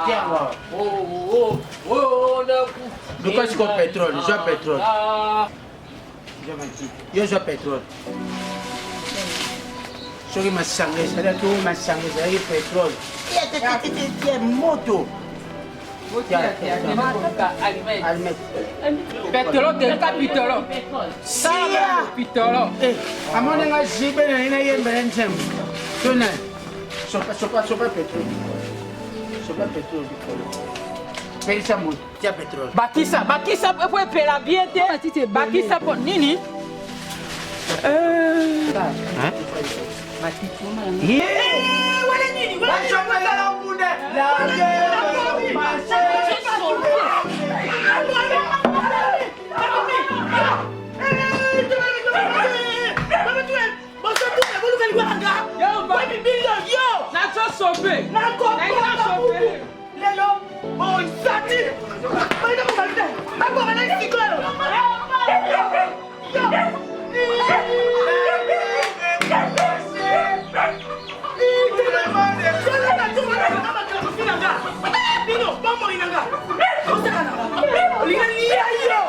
Tiango. Luka sikoyo petrole, zwa petrole. Zwa matiti. Yo zwa petrole. Soki masanga ezalaki oyo masanga ezalaki petrole. Ya moto. Petolo te pitolo. Sala pitolo. Eh, amoni nga jibe na ye nayembela nzembo. Tona. Sopa sopa sopa petrole. Sopa petrole likolo. Pelisa moto, tia petrole. Bakisa, bakisa po epela bien te. Bakisa po nini? Euh. Hein? Yeah! Wala nini? La guerre Lelo ozati baboma na sikoyo. Bino bomoi na nga osaka na nga olinga lia yo.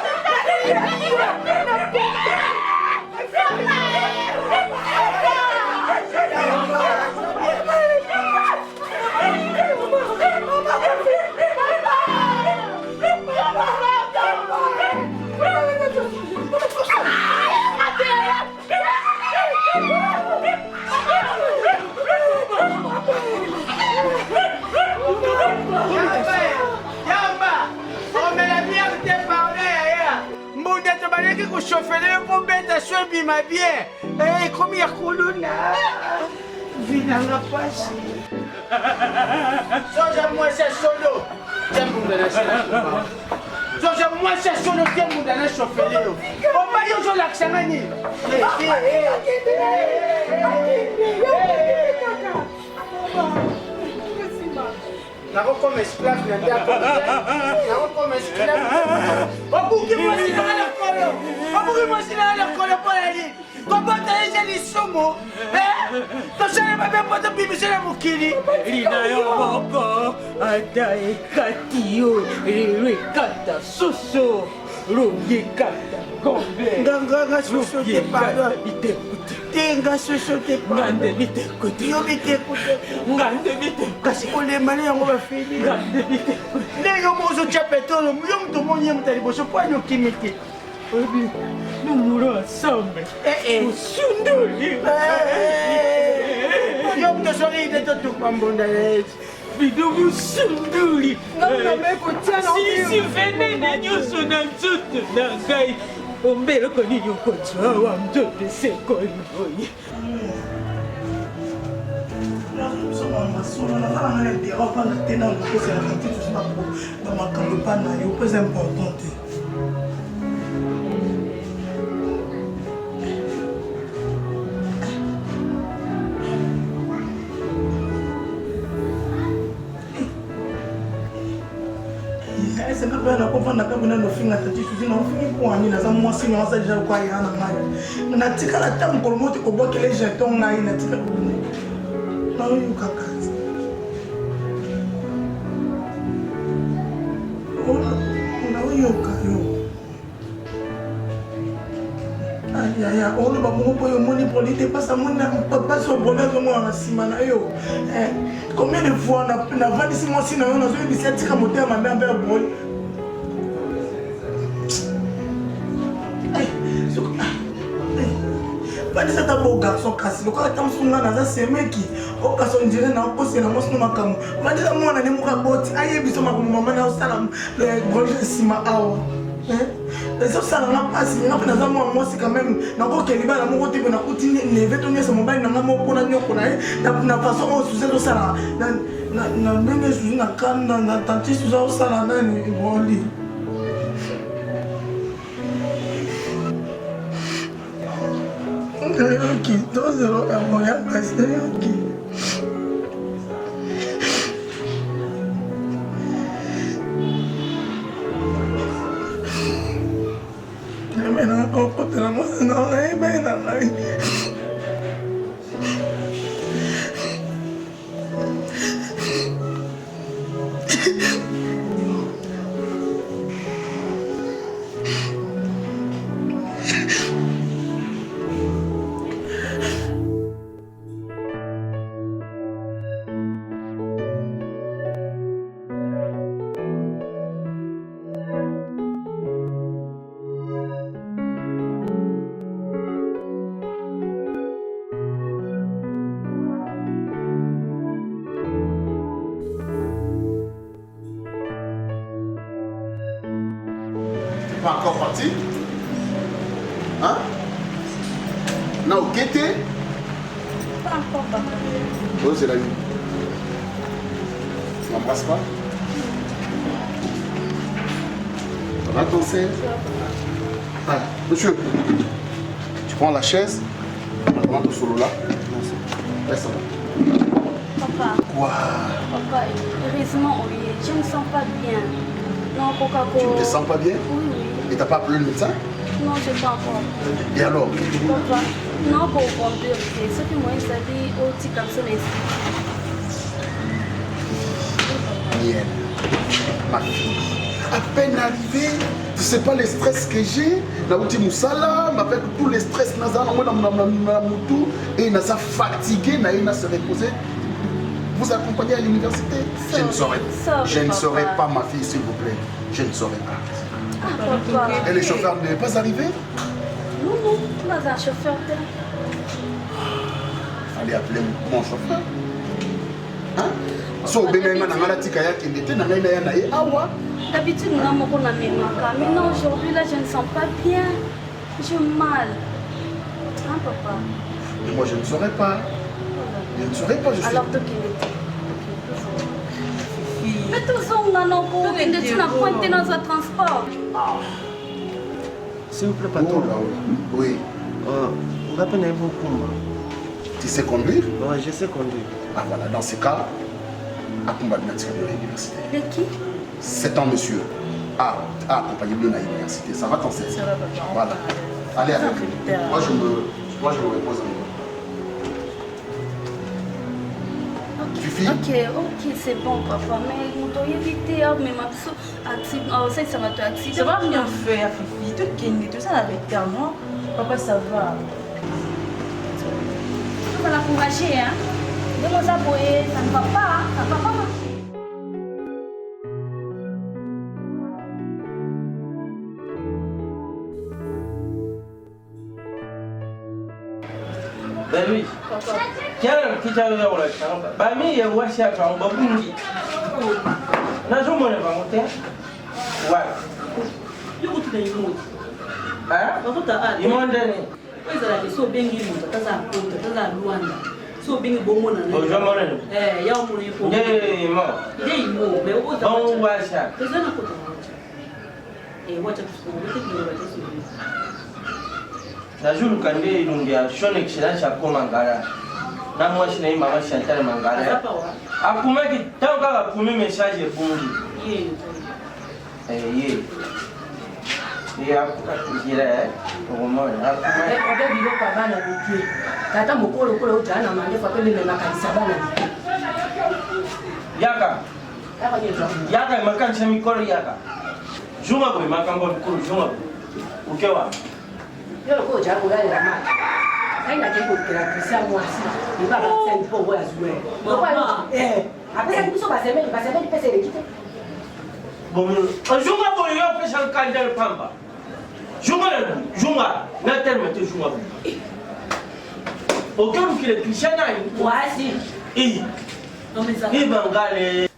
Mbunda tobandaki koshofele yo mpo beta so ebima bien, eh, ekomi ya kuluna vinanga pasi. Soza mwasi ya solo tia mbunda na soza mwasi ya solo tia mbunda na shofele yo obali ozolakisa nga nini? Nakokoma esclave na ndako, nakokoma esclave. Obuki mwasi nanga lokolo, obuki mwasi nanga lokolo mpo na nini? Kobota eza lisumu, tosala mabe mpo tobimisa na mokili. Lina yo moko ata ekati yo lelo ekata soso longi ekata ngombe. Nganga soso te, pardon te, nga soso te. Ngande bitekute. Yo bitekute. Ngande bitekute. Kasi kolemba na yango bafili. Ngande bitekute. Ndenge yo moko ozotya petrole, yo moto omoni ye moto ya liboso mpo ani okimi te. Oyebi nous ensemble. Osundoli. Yo moto oswaki ide totumba mbonda na ye. Bido mosundoli. Sisi venene nyonso na nzoto na ngai. Ombe eloko nini okozwa awa nzoto esekoli boye. Masolo naza na ngai intérêt ofanda te na kokoselaka te tosi bamakambo epa na yo mpo eza important te. Esanga mpe nakofanda mpe kuna nofinga tati susi na ofingi mpo ani naza mwasi na aza deja lokola ya na ngai natikala ata mokolo moko te kobwakela jeton ngai natikala naoyoka kati naoyoka yo yaya oloba moko mpo yo omoni poli te mpasi amoni mpasi oboni azomona na nsima na yo. Combien de fois navandisi mwasi na yo, nazoyebisa atika motema mabe envers broli. Vandisa ata beau garçon kasi lokola ata mosusu ngai naza semeki okasi ondire na okosela mwasi no makambo. Vandisa mwana ne moko aboti ayebisa makambo mama na osala broli na nsima awa ezosala nga mpasi. Nga mpe naza mwa mwasi quand même, nakoke libala moko te mpe nakuti neve to nyonso mobali na nga moko mpona nyoko na ye na façon oyo suzi ezosala na ndenge suzi na kanda na tanti suzi azosala nani broli. Nayoki tozelo yango ya kasi nayoki. Nakokotela mwasi na ngai ebai na ngai. Pas encore parti Hein Na okete Pas encore, papa. Oh, c'est la vie. Tu m'embrasses pas Ça va danser ah, Monsieur, tu prends la chaise. On va solo là. Reste là. Papa. Quoi Papa, heureusement, oui, je ne me sens pas bien. Non, Coca Tu ne te sens pas bien Oui, oui. Et t'as pas appelé le médecin Non, je pas encore. Et alors Papa, non, pour conduire, ce que moi, ça dit, au petit comme ça, mais. Miel, ma fille, à peine arrivée, tu sais pas le stress que j'ai nauti mosala avec tout le stress naza nango na mutu et naza fatigué naye na se reposer vous accompagner à l'université Je ne saurais, je ne saurais pas, ma fille, s'il vous plaît. Je ne saurais pas. Ah, papa. Et le chauffeur n'est pas arrivé Non, non, pas un chauffeur. Fallait appeler mon chauffeur. Hein? So obengaki nga na ngai natika ye akende te na ngai naya na ye awa. D'habitude, nga moko na memaka. Mais non, aujourd'hui, là, je ne sens pas bien. J'ai mal. Hein, papa Mais moi, je ne saurais pas. Je ne saurais pas, je suis... Alors, tokende te. Mais tozonga noko, okende ti na pointe te nazwa transport. S'il vous plaît, patron. Oh là, oh. Oui. Nga mpe nayebi okumba. Tu sais conduire Ouais, je sais conduire. Ah voilà, dans ce cas, akumba bino atika bino na université. De qui C'est un monsieur a, a accompagné bino na université. Ça va t'en servir. Ça va, papa. Voilà. Allez avec lui. Moi, je me, moi, je me repose un peu. Fifi Ok, ok, c'est bon, papa. Mais moto oyebi te amema biso osalisa bato ya accident. Ça va rien faire, Fifi. Tokende, tout ça avec ta non Papa, ça va. Tozala courageux, hein. Ndenge oza boye, ça ne va pas, ça ne va pas marcher. Baby, kyala kicha ola changa. Bami ya washa bango babungi. Nazomona bango te. Wa. Yo kutu na imo. Hein? Bakota a. Imo ndeni. Oyo ezalaka so obengi moto ata aza poto ata aza Luanda. So obengi bongo na Ozo mona ni. Eh, ya omona ye po. Nde imo. Nde imo, mais oyo Bango washa. Toza na kota wacha. Eh, wacha tusikongo te kingo wacha so. Nazoluka nde elongi ya son excellence akoma ngala na mwasi na ye mama Chantal Mangala akumaki ntango kaka akumi message ebungi ye ye akuzila okomona akumaki biloko ya bana mike tata mokolo lokola ojaa na mandefu ape mememakanisa bana mike yaka yaka makanisa mikolo yaka zunga boye makambo ya mikolo zunga boye oke wapi Yo lokola ojala kolalela maki ngai nakei kolukela Christian mwasi eba bakisani mpo oyo azwe apesaki biso basemeni basemeni pesa eleki te zunga boye yo apesa nkanda pamba zunga na zunga na terme te zunga boye oke olukela Christian nani mwasi ibangale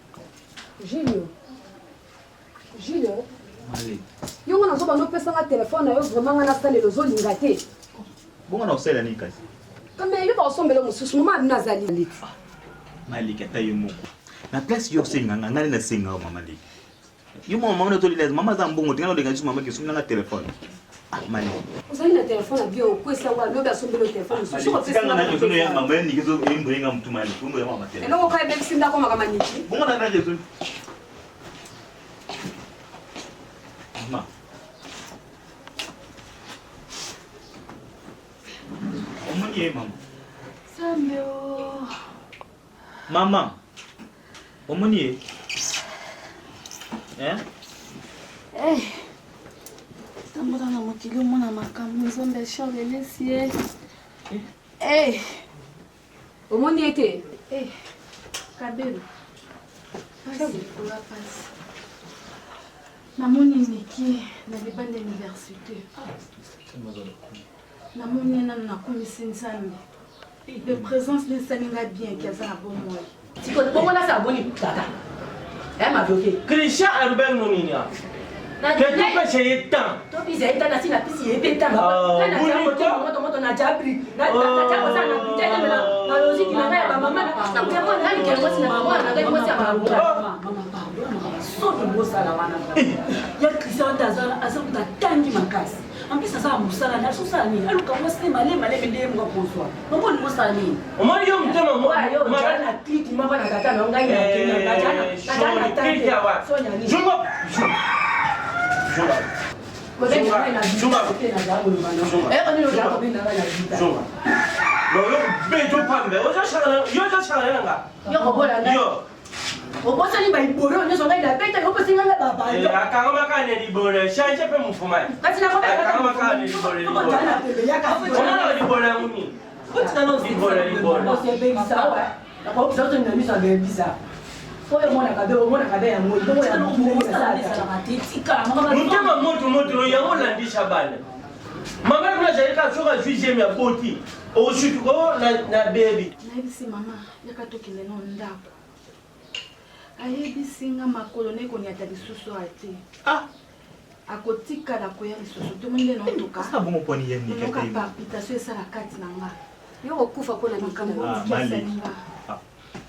Julio Julio yo nga nazo banda opesa nga telefone na yo vraiment nga nasalela ozolinga te bongo na kosalela nini kasi kame yo bakosombela mosusu mama abino azali leti maliki ata yo moko na place yo osenga nga ngai nasenga yo mama leki yo mama mama natolela mama aza mbongo te ngai naolenga biso mama kesombi nanga telefone ah maliki ozali na telefone na bio okwesi yango alobi asombeli yo telefone mosusu eloko kaka ebebisi ndako makama niki bongo na raison mama omoni ye mama Sambe o. mama omoni ye Hein? Eh. Tambola na mokili omona makambo nzambe ya Charles elesi ye. Eh. Omoni ye te? Eh. Kabelo. Pasi likolo ya pasi. Namoni Niki na libanda ya université. Namoni ye nanu nakumisi Nzambe. De présence nde esali nga bien ke aza na bomoi. Sikoyo bongo nasa boni tata. Eh mavioke. Christian alobaki no nini awa? Ke topesa ye temps. Topesa ye temps nasi napesi ye mpe temps. Moto moto na jabri. Na na kosala na budget te na na logique na ngai ya ba mama na kuya mwana nani ke mwasi na mwana na ngai mwasi ya malonga. Mama pardon makambo soni bosala wana. Ya Christian ata aza aza moto atangi makasi. En plus aza na mosala na azosala nini? Aluka mwasi ne malema malema nde ye moko akozwa. Mama olingi osala nini? Omoni yo motema mo yo na clique moko na tata na ngai na kenya na jana na jana tante. Sonya nini? Zunga. Zunga. Zunga. Yo beto pambe. Ozo shangana yo ozo shangana na nga. Yo kobola ngai. Yo. Obosani ba ibolo nyonso ngai nabeta yo opesi ngai babalo. Eh, akangama kaka na libolo change mpe mofuma. Kasi nakobeta akangama kaka na libolo libolo. Omona libolo yango nini? Libolo libolo. Osebebisa wa. Nakobisa oto na miso abebisa. Oyo omonaka be omonaka be yango bongo ya motema moto moto yango olandisa bana mama bino azali kaka soki azwi zemi aboti osutuka o na bebi nayebisi mama yaka tokende no ndako Ayebisi nga makolo ne konyata lisusu awa te. Ah. Akotikala koya lisusu te omoni nde naotoka. Sasa bongo poni ya nike Nayoka palpitation esala kati na nga. Yo okokufa mpo na niki na yo. Ah, mali. Ah.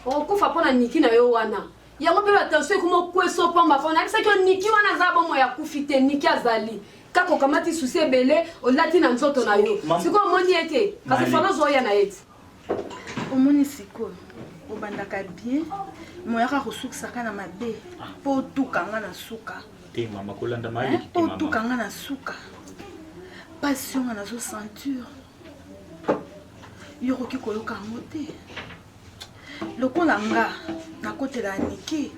Okokufa mpo na niki na yo wana. Yango mpe ba tension ekoma okweso pamba pamba. Nayebisaki yo niki wana aza bomoi akufi te, niki azali. Kaka okamati souci ebele olati na nzoto na yo. Sikoyo omoni ye te. Kasi fana ozwa oya na ye ti. Omoni sikoyo obandaka bien moyaka kosukisaka na mabe mpo otuka nga na suka te mama kolanda maleki mpo otuka nga na suka mpasi yo nga nazo sentir yo okoki koyoka yango te lokola nga nakotela niki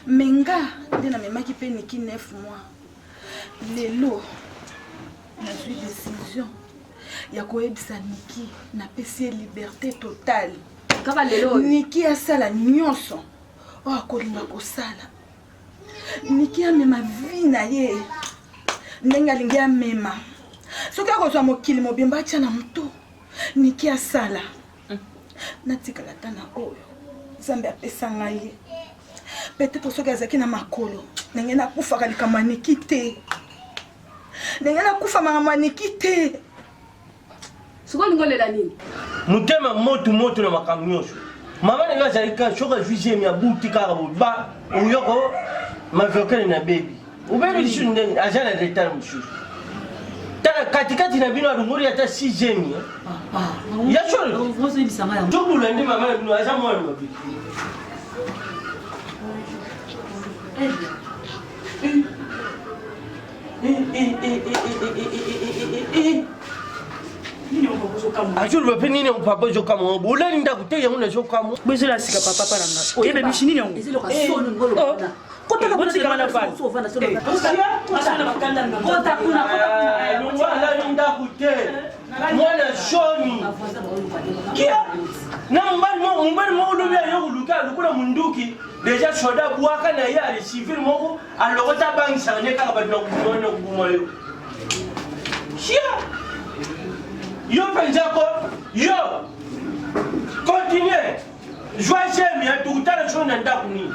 me nga nde namemaki mpe niki 9 mois lelo nazwi décision ya koyebisa Niki napesi ye liberte totale. Kaka lelo oyo. Niki asala nyonso oyo akolinga kosala. Niki amema vie na ye ndenge alingi amema. Soki akozwa mokili mobimba atya na motu, Niki asala. Natikala ata na oyo Nzambe apesa ngai ye. Peut-être soki azalaki na makolo ndenge nakufaka likambo ya Niki te. ndenge nakufa makambo ya niki te sikoyo olingi olela nini motema moto moto na makambo nyonso mama na ngai azali kaka soki azwi zemi abuti kaka boye ba oyoko mavekele na bebi obebi lisusu ndenge aza na retard mosusu tala katikati na bino alongoli ata si zemi ya solo tobula nde mama na bino aza mwana mabe Azoloba mpe nini yango papa ezokamwa bolali ndako te yango nazokamwa bozela sika papa pa na nga oyebe mishi nini yango longwa alali ndako te mwana soni kia na mobali mobali moko lobi aye koluka lokola munduki deja soda abwaka na ye ale civil moko alokota abangisaka nde kaka bato na kobuma na kobuma yo sia yo mpenza ko yo continue zwa zemi atukutana soni na ndako nini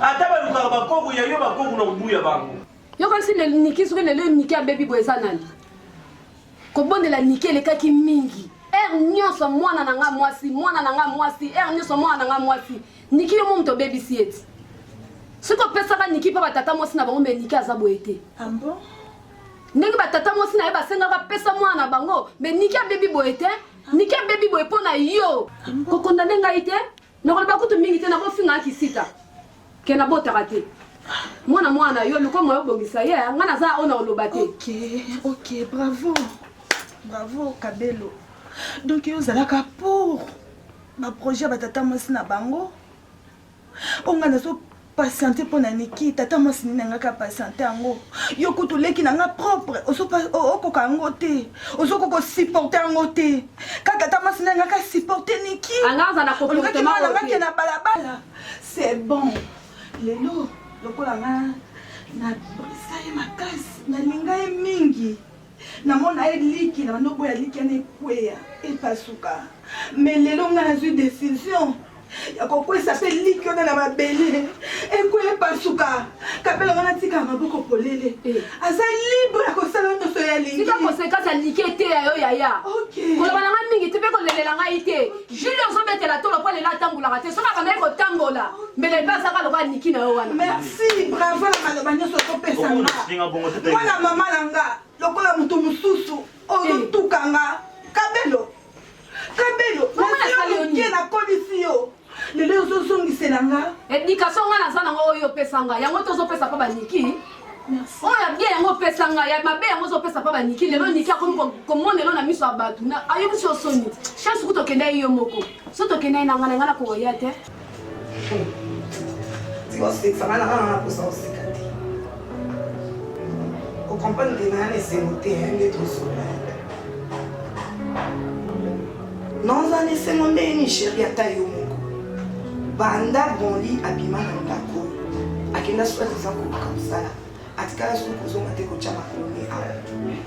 ata balukaka bakoko ya yo bakoko na kobuya bango yokanisi niki soki lelo niki abebi boye eza nani kobondela niki elekaki mingi heure nyonso mwana na nga mwasi mwana na nga mwasi heure nyonso mwana na nga mwasi niki yo mo moto obebisi ye ti soki opesaka niki mpe batata mwasi na bango me niki aza boye te ah bon? ndenge batata mwasi na ye basengaka pesa mwana na bango me niki abebi boye te niki abebi boye mpo na yo ah kokondane ngai te nakoloba kutu mingi te nakofinga kisita ke nabotaka te mwana mwana yo luka moyo obongisa ye ngai naza oyo nakoloba te ok ok bravo bravo kabelo donc yo ozalaka pour baprojet ya batata mwasi na bango oyo ngai nazo. patiente mpo na Niki, tata mwasi nini nanga ka patiente yango. Yo kutu leki na nga propre, okoka yango te. Ozokoka kosupporte yango te. Ka tata mwasi nanga ka supporte Niki. Anga aza na comportement oyo te. na balabala. C'est bon. Lelo lokola nga na brisa ye makasi, nalinga ye mingi. Namona ye liki na bando boya liki wana ekweya epasuka. Mais lelo nga nazwi decision ya kokwesa mpe liki wana na mabele ekweya epasuka. Kapela wana atikala maboko polele. Eh. Aza libre ya kosala nyonso ya alingi. Tika koseka sa liki eteya yo yaya. Koloba na ngai mingi te mpe kolelela ngai te. Julie ozobetela tolo mpo lelo atambolaka te. Soki abandaki kotambola mbele mpe azaka lokola niki na yo wana. Merci, bravo na maloba nyonso ozopesa nga. Mwana mama na nga lokola moto mosusu ozotuka nga. Kabelo, Kabelo, nazwi yo moke nakolisi yo. Lelo ozozongisela nga. Education nga naza nango oyo opesa nga yango te ozopesa mpo baniki. Oyo ya bien yango opesa nga ya mabe yango ozopesa mpo baniki. Lelo niki akomi komonelo na miso ya bato ayokisi yo soni. Chance kutu okendaki yo moko. So tokendaki na nga na nga nakoya te. Tika osekisa nga na nga na posa oseka te. Okomprendre te na na esengo te nde tosolola. Naza na esengo ndenge nini chérie ata yo moko. Banda Bronly abima na ndako oyo akenda soit disant koluka mosala atikala soki kozonga te kotya makolo ne awa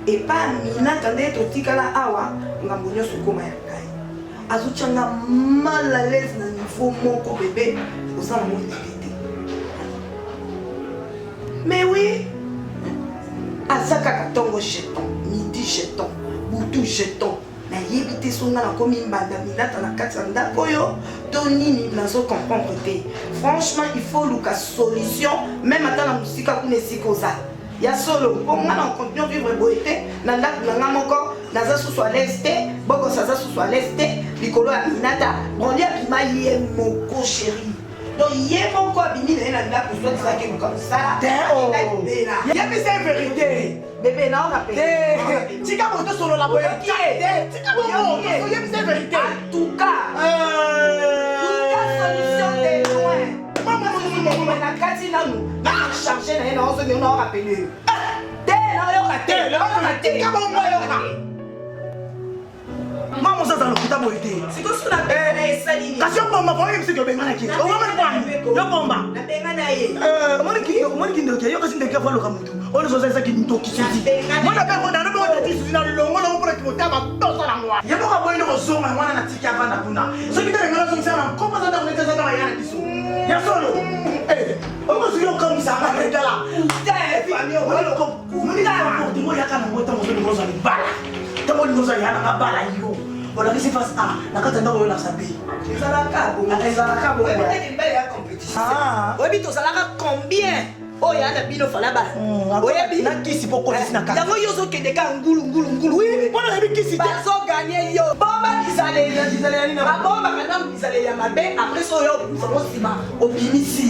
epa Aminata nde totikala awa ngambo nyonso ekoma ya ngai azotya nga mal à l'aise na niveau moko bebe oza na moi idée te mais oui aza kaka ntongo jeton midi jeton butu jeton nayebi te so nga nakomi mbanda minata na kati ya ndako oyo to nini nazo comprendre te franchement il faut luka solution meme ata na mosika kuna esika oza ya solo mpo nga na continue vivre boye te na ndako na nga moko naza susu à l'aise te bokos aza susu à l'aise te likolo ya minata brandi abima ye moko chérie donc ye moko abimi na ye na ndako soit ezalaki eluka mosala oh. yebisa ye verité bebe na ona pe tika boye tosolola boye tika bongo oyebisa verité en tout cas luka solution de loin na kati nanu na charge na ye na ozongi na orapele yo te nayoka te nayoka te tika bongo yoka mama oza aza lokuta boye te kasi yo bomba boye msiki obenganaki owamani bwani yo bomba omoni kindoki yo kasi ndoki afaloka motu oyo nyonso oza kindoki suzi mwana mpe mona no bongo tati suzi na longo longo mpona kimotama tosala yango wana ye moko aboyi nde kozonga yango wana natiki avanda kuna soki te lengana ozongisa na nkombo aza ndako neti aza ndako ya na biso ya solo okozuki okamwisa nga tala comportement yaka nango ntango ozolinga ozwa libala ntango olinga ozwa ya nanga bala yo olakisi face a na kati ya ndako oyolakisa b ezalaka bongo oyebi tozalaka combien oyo ya na bino fala bala oyebi na kisi po kotisi na kati yango yo ozokende kaka ngulu ngulu ngulu mpo na yebi kisi te bazoganye yo bomba bizaleli babombaka nanu bizaleli ya mabe après so oyo obimisa ngo nsima obimisi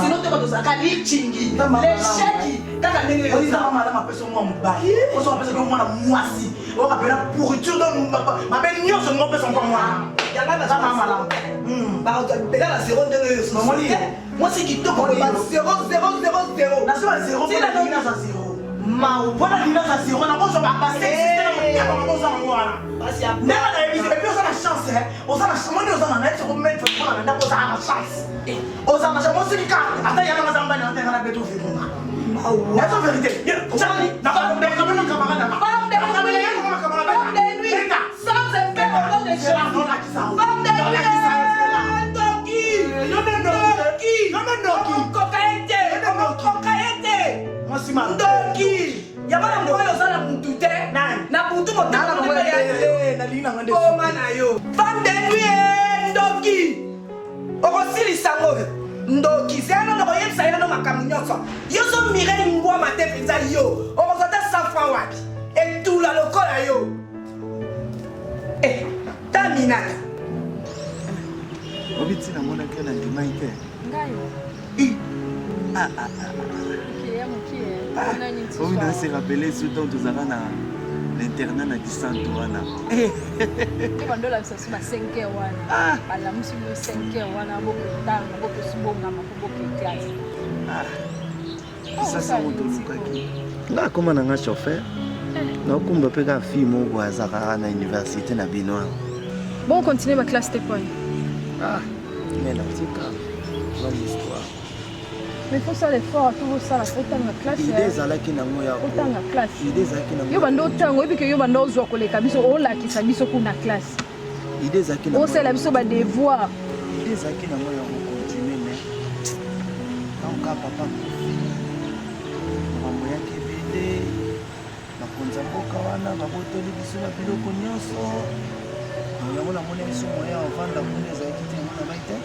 sino te bato ozalaka licingi lesheki kaka ndenge yo eza malamu apesa mwa mobali oso apesa yo mwana mwasi oyo apela pourriture donc mabe nyonso ngo opesa mwa mwana yanga malamu bapela ba zero ndenge yo mwasi kitoko ba 0 0 0 0 nazo ba 0 tina naza 0 mawa mpona lina za 0 nakozwa basenakozwa yango wana ndenge nayebisi epuis oza na chance oza na moni oza na nayebisi okomettre mpona na ndako ozala na chance oza na chance mosiki kaka ata yana naza mbani natenga na beto virunga nazo verité nakamela camarade nanga Sans effet au nom de Jésus. Femme de Ndoki. Ndoki. Okoka ye te. Okoka ye te. Ndoki. Yango na mokolo oza na mutu te. Na butu motema koma na yo. Femme de nuit ndoki. Okosilisa ngo. Ndoki. Zela nano koyebisa ye nano makambo nyonso. Yo so Mireille Ngwama te mpenza yo. Okozwa ata 100 francs wapi? Etula lokola yo. Eh, ta minata. Obi ntina monaki yo na ndimai te. Ngai. Ah, ah, ah. Obi na se rappeler sur ntango tozalaka na l'internat na disanto wana. Nde bandolakisa biso ba 5 heures wana. Balamusi bino 5 heures wana bokotanga bokosibongama mpo boke classe. Ah. Kisasa yango tolukaki. Nga akoma na nga chauffeur. Naokumba mpe kaka fille moko boye aza kaka na université na bino awa. Bon, continuer ma classe te poni. Ah, mais natika longue histoire. Mais faut sala effort tout osala faut otanga classe. Idée ezalaki nango ya otanga classe. Idée ezalaki nango. Yo bando otanga oyebi ke yo bando ozwa koleka biso olakisa biso kuna classe. Idée ezalaki nango. Osala biso ba devoir. Idée ezalaki nango ya kocontinue mais ntango kaka papa akufi makambo eyaki ebele bakonzi ya mboka wana babotoli biso na biloko nyonso yango namoni biso moyen ya kovanda kuna ezalaki te yango nabai te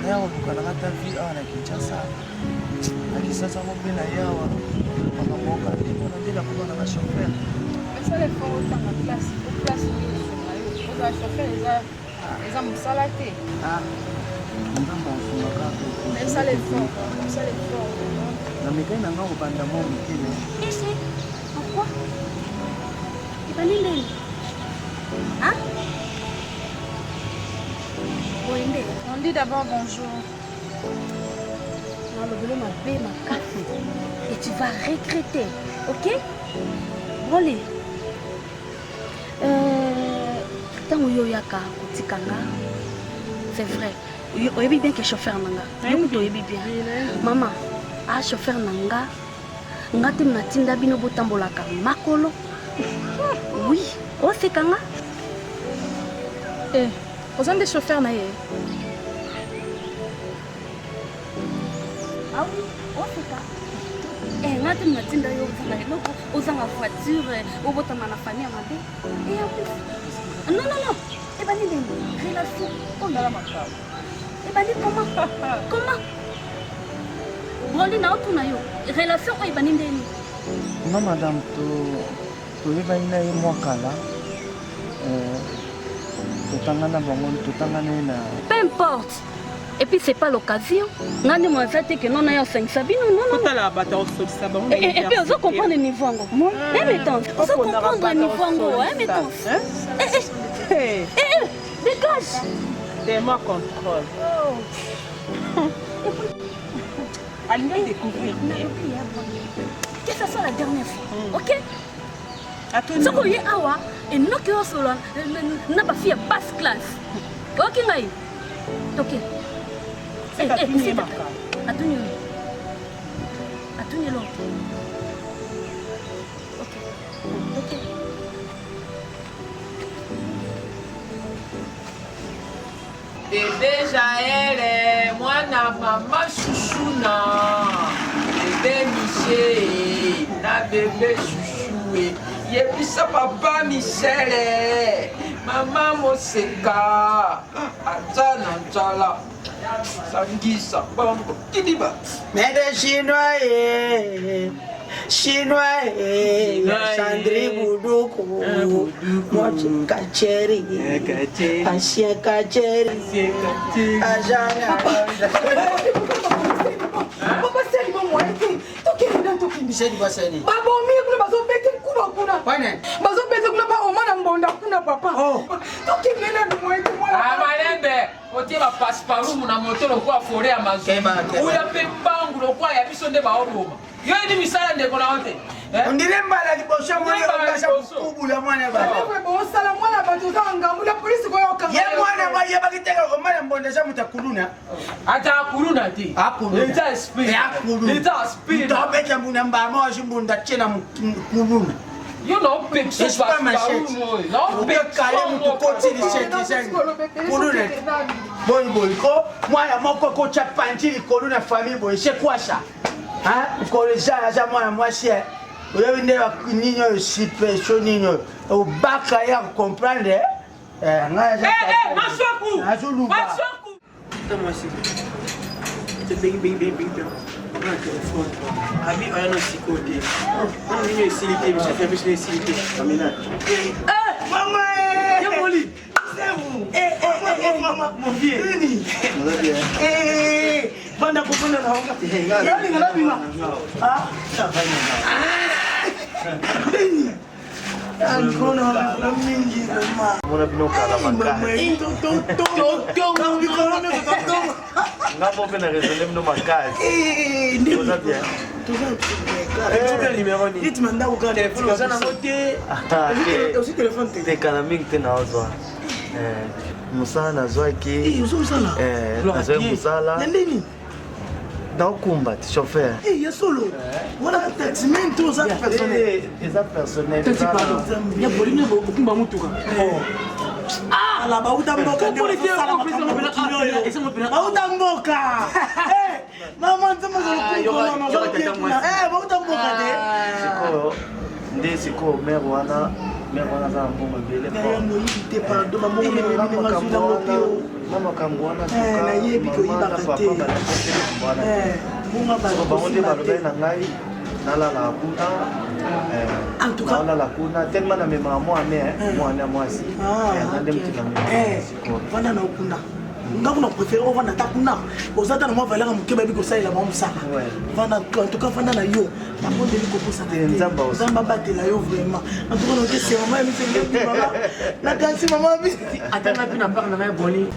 naya koluka nanga ata vie awa na kinshasa na kinshasa yango mpe na ye awa makambo okandi mpona nde nakoma nanga chauffeur esala effort otanga classe po classe nde esunga yo ozala chauffeur eza eza mosala te ah, nzambe asungaka esala effort osala effort namekaki na nga kobanda mwa moke me Pourquoi Ebandi ndeni Hein Boye nde On dit d'abord bonjour. Nalobelo mabe makasi et tu vas regretter, ok Broli euh, ntango yo oyaka kotika nga c'est vrai oyebi bien ke chauffeur na nga yo kutu oyebi bien mama a chauffeur na nga nga te natinda bino botambolaka makolo oui oseka nga eh, oza nde chauffeur na ye ah oui oseka eh, nga te natinda yo ozanga eloko ozanga voiture obotama na famille ya mabe et en plus non non non ebandi ndenge relation oyo ebandi comment comment Brandi na otuna yo relation oyo ebandi ndenge nini? Non madame to toyebani na ye mwa kala euh, totangana bango totangana ye na peu importe et puis c'est pas l'occasion nga nde mwaza te ke nona yo osangisa bino nonotala bato akosolisa bango et puis ozo comprendre niveau yango eh mettons ozo comprendre niveau yango eh mettons eh eh dégage Dema contrôle. Oh. alingi découvrir que ça soit la dernière fois mm. ok soki oye awa enoki osolola na bafille ya basse classe oyoki ngai toke eh, eh, atuni yo atuni eloko ok toke Bebe Jael, mwana mama chouchouna. Bebe Michel, na bebe chouchou. Yebisa papa Michel, mama Moseka, aza na nzala. Sangisa bango kidiba. Mede chinois eh, chinois eh, Sandri Bouduku, moi Kacheri, ancien Kacheri, agent. Papa sali bo moyen te tokende na tokende Sali ba sali. Babomi kuna bazobete kuba kuna. Bazobete kuna ba oma na mbonda kuna papa. Tokende na moyen te mwana. Ah malembe. Otie ba pasparumu na moto lokola foret ya Amazon. Uya mpe mbangu lokola ya biso nde baoboma. Yo yebi misala ndeko na yo te. Eh? Ondire mbala liboso mwana okasa kubula mwana bato. Bosala mwana bato oza ngambo la polisi koyoka. Ye mwana bayebaki te omana mbonda eza moto akuluna. Ata akuluna te. Akuluna. Eza esprit. Akuluna. Eza esprit. Tobeta mbunda mbama ozi mbunda tie na kuluna. Yo na opekisa pasparumu oyo. Na opekisa kale moto koti liseki zengi. Kuluna. Boni boyi ko mwana moko kotya panzi likolo na famille boye c'est quoi ça? Hein? Mokolo eza aza mwana mwasi eh. Oyebi nde nini oyo sipe so nini oyo obaka ye akokomprendre eh, ngai azoluka Tata mwasi tobengi bengi bengi bengi mpe na telefone abi oya na sikoyo te wana nini esili te biso ya biso esili te mama yamoli vanda kovanda na olinga nabima nini Ankona mingi vraiment. Mona bino kala makasi. Nga moko mpe na raisonne bino makasi. Toza bien. Rythme ndako kaka Telefone oza nango te. Ozwi telefone te. Te kala mingi te naozwa. Mosala nazwaki. Ozwi mosala? Nazwaki mosala. Ya ndeni? Naokumba te chauffeur. Ya solo. Wana taximan to oza personnel? Eza personnel. Taxi pardon. Ya bolino bokumba mutuka. Ala bauta mboka nde bazosala makambo ya mokili oyo. Bauta mboka. Mama nzambe bauta mboka te. Sikoyo nde sikoyo mare wana mare wana aza na mbongo ebele. Moyibi te pardon bambongo makambo na makambo wana nayebi koyibaka te. Bango nde balobaki na ngai nalalaka kuna naolala kuna tellement namemaka mwana mwana mwasi nga nde motu namemaka sikoyo vanda na okuna nga kuna préféré ovanda ata kuna oza ata na mwa valeur ya moke bayebi kosalela mwa mosala vanda en tout cas vanda na yo nabondeli kopusana te nzambe abatela yo vraiment en tout cas naoke se mama ya misengebimama nakanisi mama ata nga mpe na part na ngai boni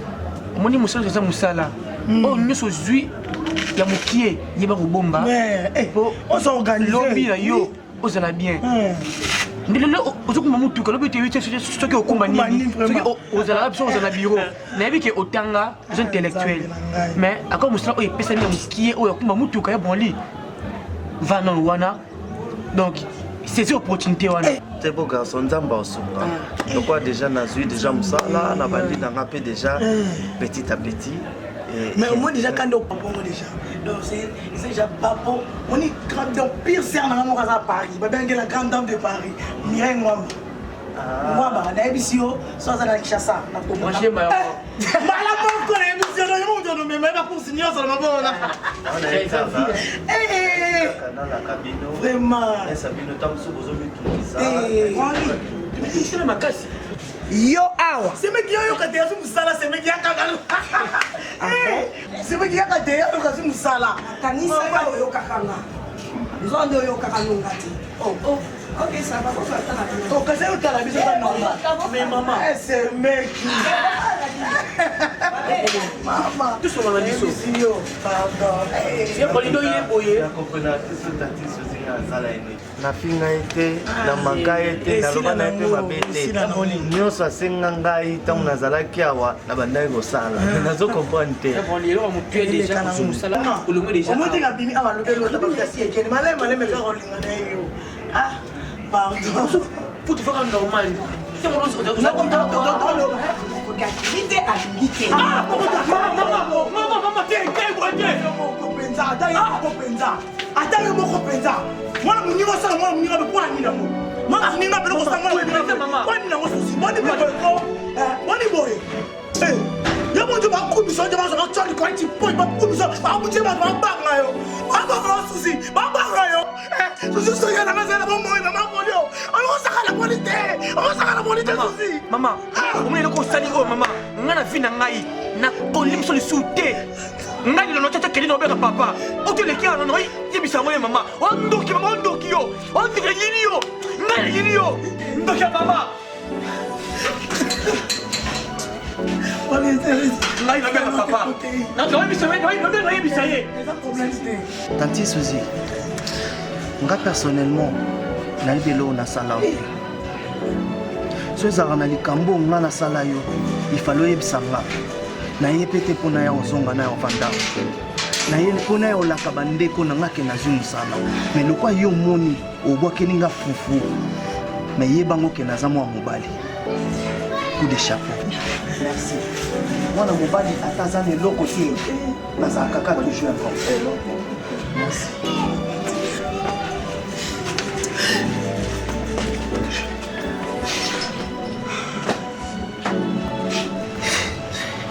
omoni mosala eza mosala oyo nyonso ozwi ya mokie yeba kobomba po lobi na yo ozala bien nde lelo ozokumba motuka lobi toyebi te soki okumba nini soki ozalaka biso ozala na bureau nayebi ke otanga oza intellectuel mais akoma mosala oyo epesami ya mokie oyo akumba motuka ya bonli va nano wana donc saisir opportunité wana te beau garçon nzambe aosunga lokola déjà nazwi déjà mosala na bandi na nga mpe déjà petit à petit. Mais au moins déjà quand on bongo déjà donc c'est déjà papo on est grande donc pire sœur na moko aza Paris babengi la grande dame de Paris Mireille Ngwamba Ngwamba nayebisi yo so aza na Kinshasa na mbala moko nayebisi yo yo moto nomema ye bacourse nyonso na maboko na vraiment makasi yo awa semeki yo yoka te azwi mosala semeki yakaka semeki yaka te yoka azwi mosala kanisa oyokaka nga nzo nde oyokaka nonga te Ok, ça va, on va kasi otala biso eza normal mais mama semeki mama tosolola na biso yo pardon ye bolindo ye boye Nafinga ye te, namanka ye te, naloba na ye mpe mabe te. Nyonso asenga ngai ntango nazalaki awa nabandaki kosala. Nazo comprendre te. Omoni abimi awa alobi eloko bakasi ekende maleme maleme kaka olinga na ye yo. Ah, pardon. Pour te faire normal. Alingi te alingi te. Mama, mama, te, te, te. Ata yo moko mpenza. Ata yo moko mpenza. Mwana moninga osala mwana moninga mpe mpo na nini yango? Mwana moninga mpe okosala mwana moninga mpo na nini yango susi? Boni boye ko? Boni boye? Yo moto bakumisa yo bazo batya likolo ti poi bakumisa bakutie bato babanga yo babanga yo susi babanga yo susi soki nanga zala bomoi mama polio okosakana poli te okosakana poli te susi mama omoni eloko osali oyo mama ngai na vi na ngai nakoli miso lisusu te ngai lelo tata keli na obeka papa okeleki awa nono yebisa yango ye mama ondoki mama ondoki yo ondoki nayini yo ngai nayini yo ndoki ya mama ngai nabeka papa nayebisa ye Tanti Suzy, nga personnellement nayebi eloko nasala yo te. So ezalaka na likambo oyo nga nasala yo, ifale oyebisa nga. Naye mpe te mpo naya kozonga na ya ovanda. Naye mpo naya olaka bandeko na nga ke nazwi mosala. Mais lokwa yo omoni obwakeli nga fufu, mais yeba ngo ke naza mwa mobali. Coup de chapeau. Merci. Mwana mobali ata aza na eloko te, nazalaka kaka toujours important. Merci.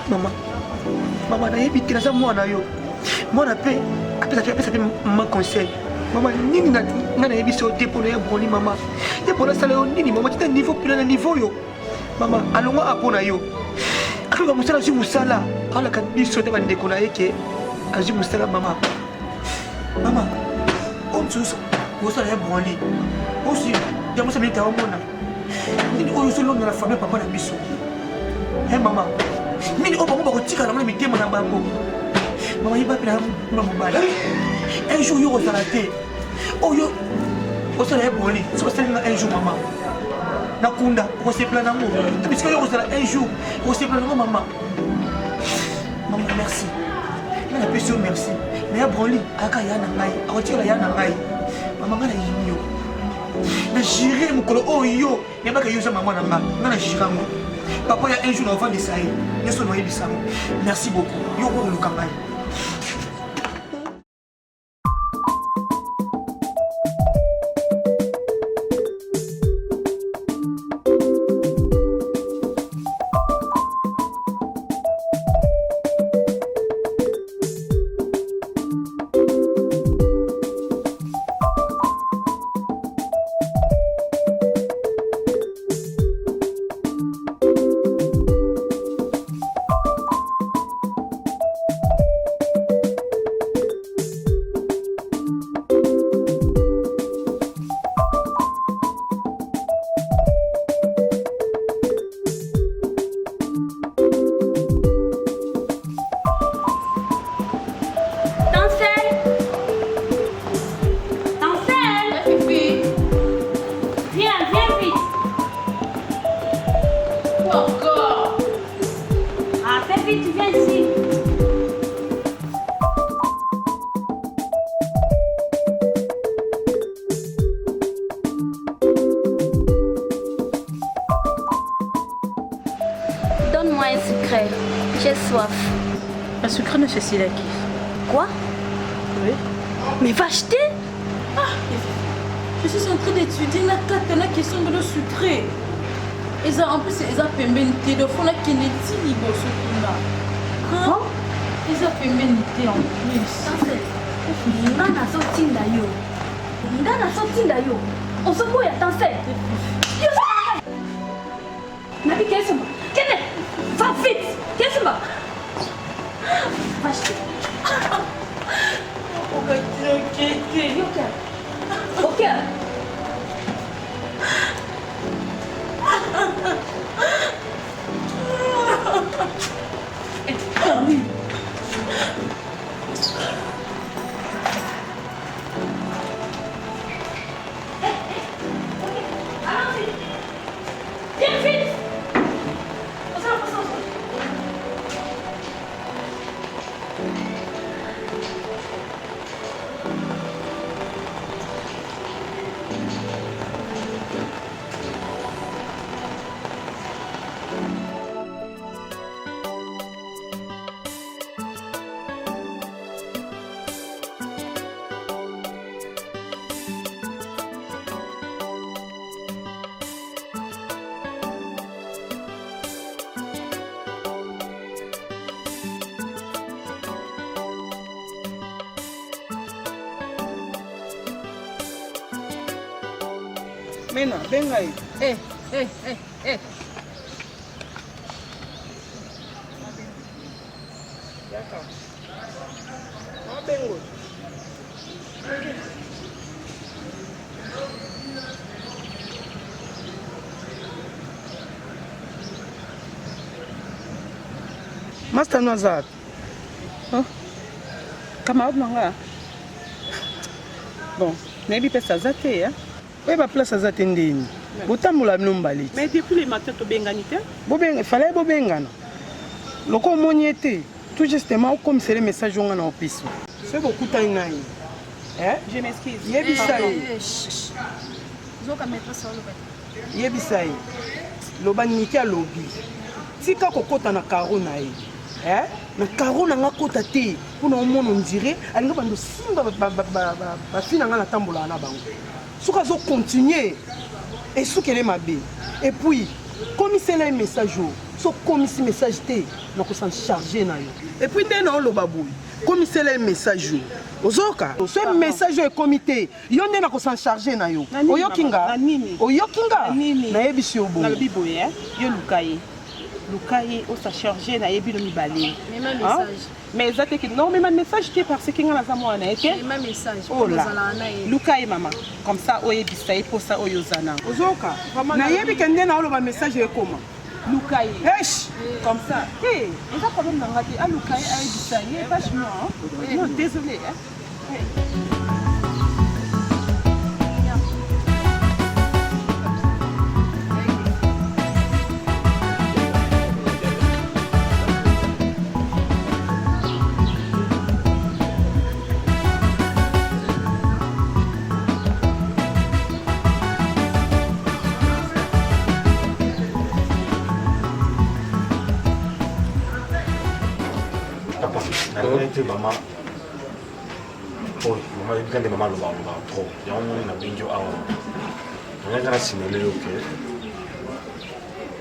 Mama, mama nayebi te naza mwana yo. Mwana mpe apesa apesa mpe ma conseil. Mama nini na nga nayebi so te mpo na ya broni mama. Ye mpo nasala yo nini mama tina niveau mpena na niveau yo. Mama alongwa a mpo na yo. Aluka mosala azwi mosala alaka biso te bandeko na ye ke azwi mosala mama. Mama, oyo mosusu osala ya broni. Osi yango samilita omona. Nini oyo ozolonga na famille papa na biso? He mama, nini oyo bango bakotikala na mitema na bango? Mama yeba mpe na mobali. Un jour yo kozala te. Oyo osala ye boni soki osali nga un jour mama nakunda okosepela nango to bisika yo kozala un jour okosepela nango mama. Mama merci. Nga napesi yo merci. Mais ya Broly ayaka ya na ngai, akotikala ya na ngai. Mama nga nayini yo. Na jure mokolo oyo yo yebaka yo oza mama na nga, nga na jure yango. Papa ya un jour na ovandisa ye, nyonso nayebisa yango. Merci beaucoup. Yo okoluka ngai. Donne-moi un sucré. J'ai soif. Un sucré ne Cécile qui Quoi Oui. Mais va acheter Ah Je suis en train d'étudier la carte, la question de l'eau sucrée. Eza en plus eza pembeni te donc faut nakende ti liboso kuna. Hein? Eza pembeni te en plus. Nga nazotinda yo. Nga nazotinda yo. Ozoboya tansel. Nabi Kesumba. Kende. Va vite. Kesumba. Va acheter. Yoka. Ok. Oui. Viens vite. Mena, benga ye. Eh, eh, eh, eh. Yaka. Mabengo. Master no aza wapi? Oh. Camarade na nga. Bon, nayebi place aza te hein. Oyeba place aza te ndeni? Botambola bino mbale ti. Mais depuis le matin tobengani te. Bobenga, fallait bobengana. Loko omoni ye te, tout justement okomisele message oyo nga na opesi. Soki bokutani na ye. Eh? Je m'excuse. Yebisa ye. Zoka maîtresse oloba. Yebisa ye. Loba Niki alobi. Tika kokota na carreau na ye. Eh? Na carreau na nga kota te. Pona omona on dirait alinga bando simba ba ba ba ba ba fille na nga na tambolaka na bango. Soki azo continuer esukele mabe. Et puis komisela ye message oyo. Soki okomisi message te nako s'en charger na yo. Et puis nde na oloba boye komisela ye message oyo. Ozoyoka? Soki message oyo ekomi te yo nde nako s'en charger na yo. Oyoki nga? Oyoki nga? Nayebisi yo bongo. Nalobi boye yo luka ye. Luka ye osa charge na ye bino mibale. Mais eza te non mema message te parce que nga naza mwana na ye te. Mema message. Ola. Luka ye mama. Comme ça oyebisa ye posa oyo oza na. Ozoka. Nayebi ke nde na oloba message ekoma. Luka ye. Eish. Comme ça. Te, eza problème na nga te. Aluka ye ayebisa ye vachement. Non, désolé hein. Papa, nalingaki te mama oyo mama yebika nde mama aloba alobaka trop yango moni nabengi yo awa nalingaki na signale yo ke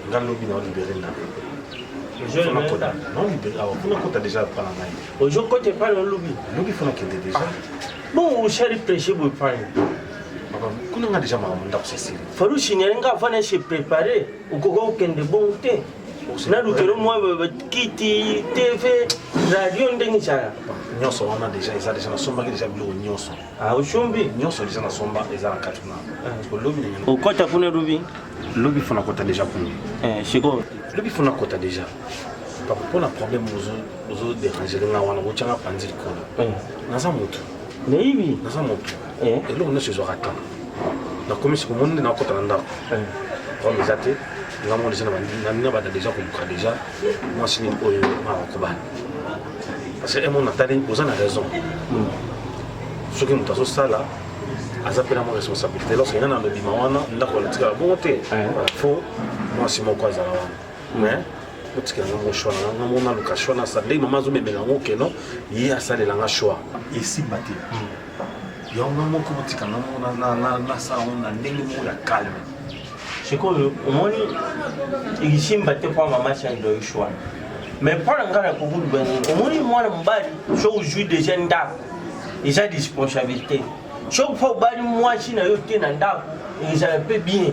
nga lobi na olibere ndako awa kuna kota déjà epa na ngai ozokota epai na lobi lobi fona kende déjà bon osali presse boye epai kuna nga déjà makambo ndako sesili falu signale nga avant na se prépare okoka kokende bongo te nalukelo mwa kiti tv radio ndenge ezala nyonso wana deja eza deja nasombaki deja biloko nyonso ah, osombi nyonso deja nasomba eza na kati kuna ah. lobi okota kuna lobi lobi fo nakota deja kuna eh, sikoyo lobi fo nakota deja papa mpo na problème ozoderangele nga wana otyanga panzi likolo eh. naza motu nayebi naza motu eh. eloko nyonso ezwaka temps nakomi sikoyo moni nde nakota na ndako problème eza te nga moko deja na banda deja koluka deja mwasi nini oyo nga nakobala parce que emo natali oza na raison soki moto azosala aza mpe na mwa responsabilité lorsque nga na lobima wana ndako natikala bongo te fo mwasi moko azala wana mais otikela nga mo choix na nga mo naluka choix nasala ndenge mama azomemela yango keno ye asalela nga choix esimba te yango nga moko botika nga moko nasala yango na ndenge moko ya calme sikoyo omoni ekisimba te mpo mama asalela yo choix mais mpo na ngai nakokuluba nini omoni mwana mobali soki ozwi deja ndako eza responsabilité soki mpo obali mwasi na yo te na ndako ezala mpe bien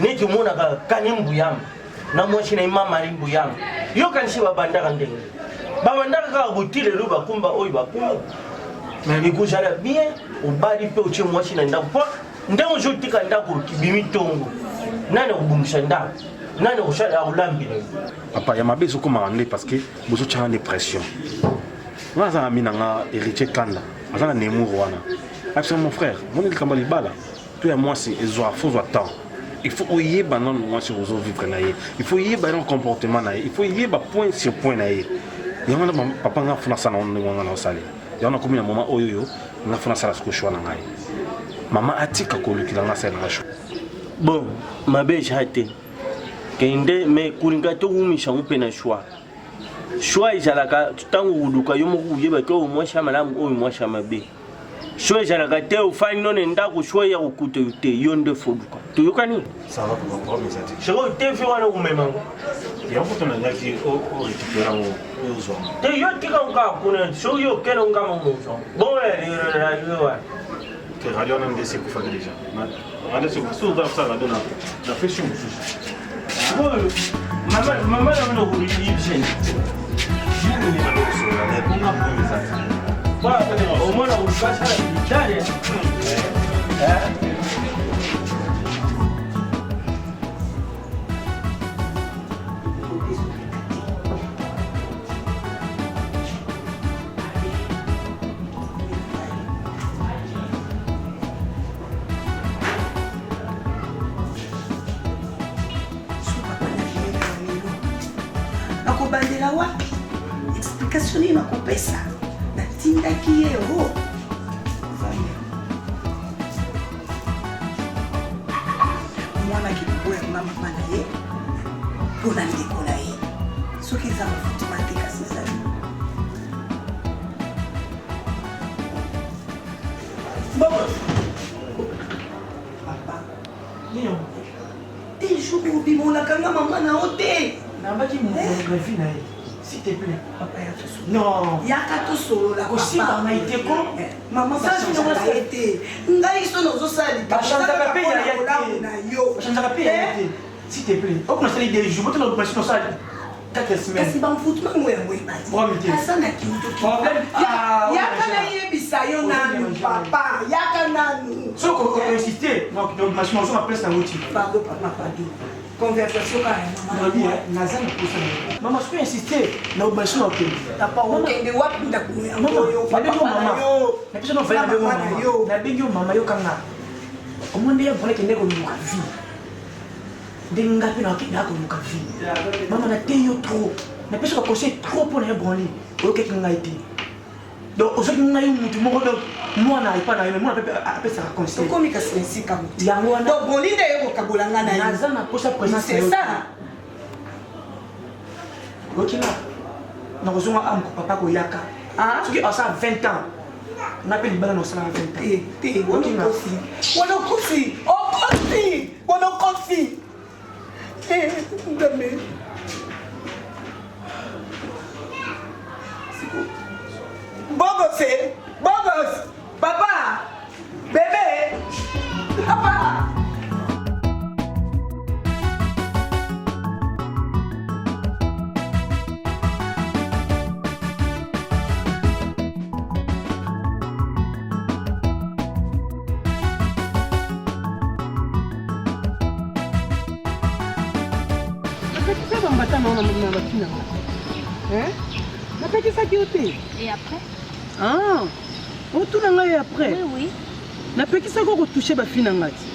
neti omonaka kani mbuyama na mwasi na ye mamari mbuyama yokanisi babandaka ndenge babandaka kaka boti lelo bakumba oyo bakumba mais ekozala bien obali mpe otie mwasi na ndako mpo ndenge ozotika ndako okibimi ntongo nani akobongisa ndako nani akosala akolambela yo papa ya mabe ezokomaka nde parce que bozotyaka nde pression nga aza na mi na nga héritier kanda aza na nemour wana abisa mon frère moni likambo ya libala to ya mwasi ezwa fo zwa temps il faut oyeba nano mwasi ozo vivre na ye il faut oyeba nano comportement na ye il faut oyeba point sur point na ye yango wana papa nga fo nasala yango ndenge wana naosalela yango nakomi na moment oyo oyo nga fo nasala siko choix na ngai mama atika kolukela nga asala nanga choix bon mabe eza te kende mais kolinga towumisa yango mpe na choix choix ezalaka ntango koluka yo moko oyebaki oyo mwasi ya malamu oyo mwasi ya mabe so ezalaka te ofandi no na ndako so ya kokuta yo te yo nde foluka toyokani sikoyo tv wana okomema ngo yango kutu nalingaki orécupere yango ozwa te yo tika ngo kaka kuna soki yo okende ngo kama mozwa bongo radio wana te radio wana nde esi ekufaki deja radio esi ekufa soki oza radio na pesi yo mosusu sikoyo mama na wana okolibiseni omona kolukasa bitale Nakobandela wapi? Explication nini nakopesa? Natindaki ye o oh. mwana akikoboya nga mama na ye mpo na ndeko na ye soki eza mafutima te kasi ezali papa te jour obimonaka nga mama na yo te nabaki monographie na ye s'il te plaît papa ya tosolola non yaka tosolola kosimba ngai te ko eh, mama bachangeaka ye te ngai so nazosala likambo na yo bachangeaka mpe yaya te eh? S'il te plaît. Ok, nasali 2 jours. Botala machine osala 4 semaines. Kasi bamfutu mango yango ebandi. Aza na kindoki. Problème. Ah, yaka nayebisa yo nanu papa, yaka nanu. Soki o insister, donc machine osala place na wuti. Pardon papa, pardon. Conversation kaka ya mama. Nalobi naza na posa na yo. Mama soki insiste na machine okende. Papa okende wapi ndako yango oyo papa na yo. Napesa no valeur na mama. Nabengi yo mama yokanga. Omoni nde ya vraimen kende koluka vie. Ndenge nga mpe nakende koluka vie. Mama nateyi yo trop. Napesi ba conseil trop mpo na yo branli. Oyokaki ngai te. Donc ozwaki ngai mutu moko donc mwana epa na yo mais mwana mpe apesaka conseil. Tokomi kasi na esika moto. Yango wana. Donc branli nde ye kokabola ngai na yo. Naza na posa présence na yo. C'est ça. Oyoki nga? Nakozonga awa moko papa koyaka. Soki asala 20 ans nga mpe libala nakosalaka 20 ans. Te, wana okosi. Wana okosi. Okosi. Wana okosi. Eh, Nzambe. Bogos, eh? Bogos. Papa. Bébé. Papa. Napekisa bambata na na bati na nga. Napekisaki yo te. Et après? Ah, otuna ngai après? Oui, oui. Napekisaki yo kotouche bafi na ngai ti.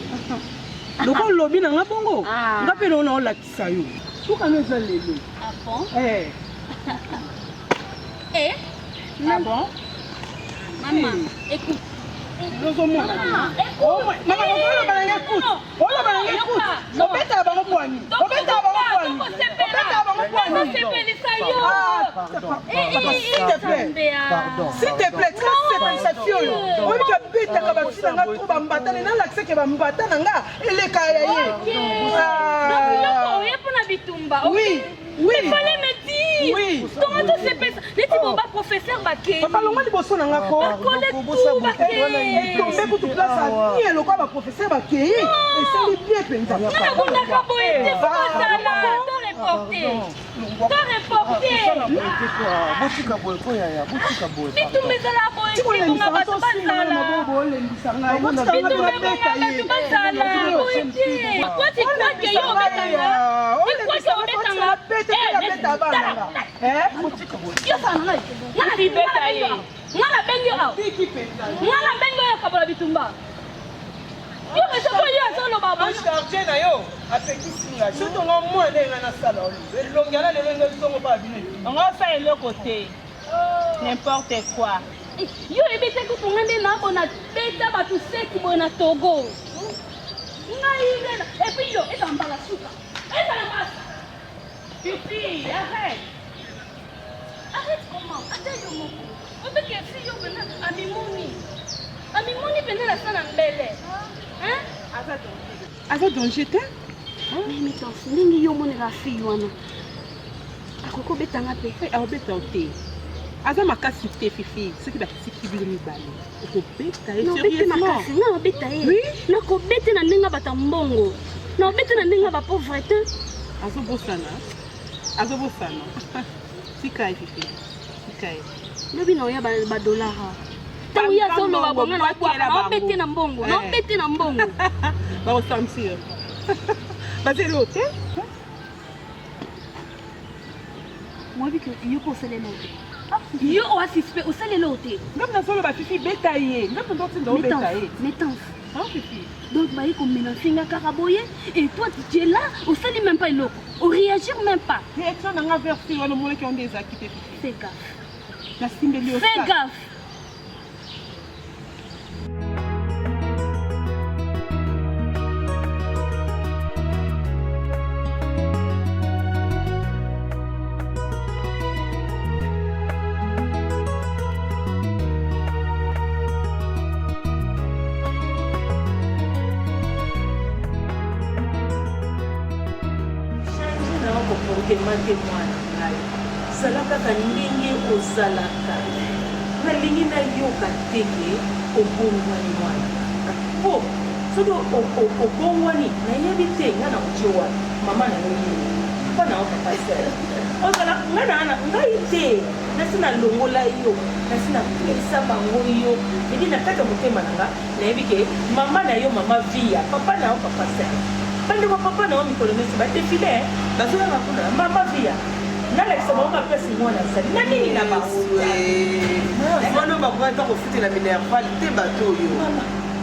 Lokola olobi na nga bongo, Ah. nga mpe naona olakisa yo. Suka no eza lelo. Ah bon? Eh. Eh? Ah bon? Maman, écoute. Ozomona te. Mama, oloba na ngai écoute. Oloba na ngai écoute. Obetaka bango pwani. Obetaka bango pwani. Obetaka bango pwani. Ah, papa, s'il te plaît. S'il te plaît, tika sepelisa fille oyo. Oyebi ke abetaka ba fille na nga trop bambata ne nalakisa ke bambata na nga eleka ya ye. Donc, eloko oye mpona bitumba. ok? Oui, oui. Il fallait me dire. Oui. Tonga tosepesa. Neti bo ba professeur bakei. Papa longwa liboso na nga ko. Bakole tout bakei. Etombe kutu place ya bien lokola ba professeur bakei. Esali bien mpenza. Nga nabundaka boye te faut kozala. To reporter. To reporter. Botika boye ko yaya, botika boye. Bitumba ezala boye te bonga bato bazala. Bitumba ebonga bato bazala boye te. Toi tu crois que yo obetanga? Tu crois que obetanga? Eh, Yo sala na ngai. Nga na beta ye. Nga na bengi yo awa. Nga na bengi yo kabola bitumba. Yo mais yo azoloba boye. Charge na yo apekisi ngai soki tonga mwana ndenge ngai nasala oyo elongi ala lelo ngai zongo mpa bino Yango osala eloko te. N'importe quoi. Yo oyebi te kutu ngai nde nabo na beta bato seki boye na Togo. Ngai nde na et puis yo ezala mbala suka. Ezala mbala Fifi, arrête. Arrête comment? Ata yo moko. Obiki fi yo pena amimoni. Amimoni pena na sana mbele. Hein? Aza danger te? Mais mais attends, ndenge yo omonela fille wana. Akoki kobeta nga pe. Akobeta yo te. Aza makasi te Fifi, soki batiki bino mibale. Okobeta ye Nabete makasi, nga nabeta ye. Nakobete na ndenge ya bato ya mbongo. Nabete na ndenge ya ba pauvre te. Azobosana. Azobosana. Tika ye Fifi. Tika ye. Lobi na oya ba dollar awa. Ntango ye azoloba bongo na obwaka, naobete na mbongo, naobete na mbongo. Bakosentir. Baza eloko te. Oyebi ke yo mpe osala eloko te. Yo oa suspect, osala eloko te. Ngai nazoloba Fifi beta ye. Ngai mpenza otinda obeta ye. Mais attends. Donc baye ko menacer nga kaka boye et toi tu es là, osali même pas eloko. O réagir même pas. Réaction na nga vers fille wana omonaki yango nde ezalaki te Fifi. Fais gaffe. Nasimbeli yo Fais sac. gaffe. Change na yo comportement te mwana ngai, zala kaka ndenge ozalaka. Nalingi nayoka te ke obongwani mwana na nga, po soki obongwani nayebi te nga nakotie wapi. Mama na yo nini? Papa na yo papa Serge. Ozala ngai na ngai te. Nasi nalongola yo, nasi napesa bango yo. Edi na kati ya motema na nga nayebi ke mama na yo mama Viya, papa na yo papa Serge. Bandeko ya papa na yo mikolo nyonso ba defile bazoyaka kuna mama Viya. Nalakisa bango ka place mwana azali na nini na bango. Wana bakoki ata kofutela minerval te bato oyo.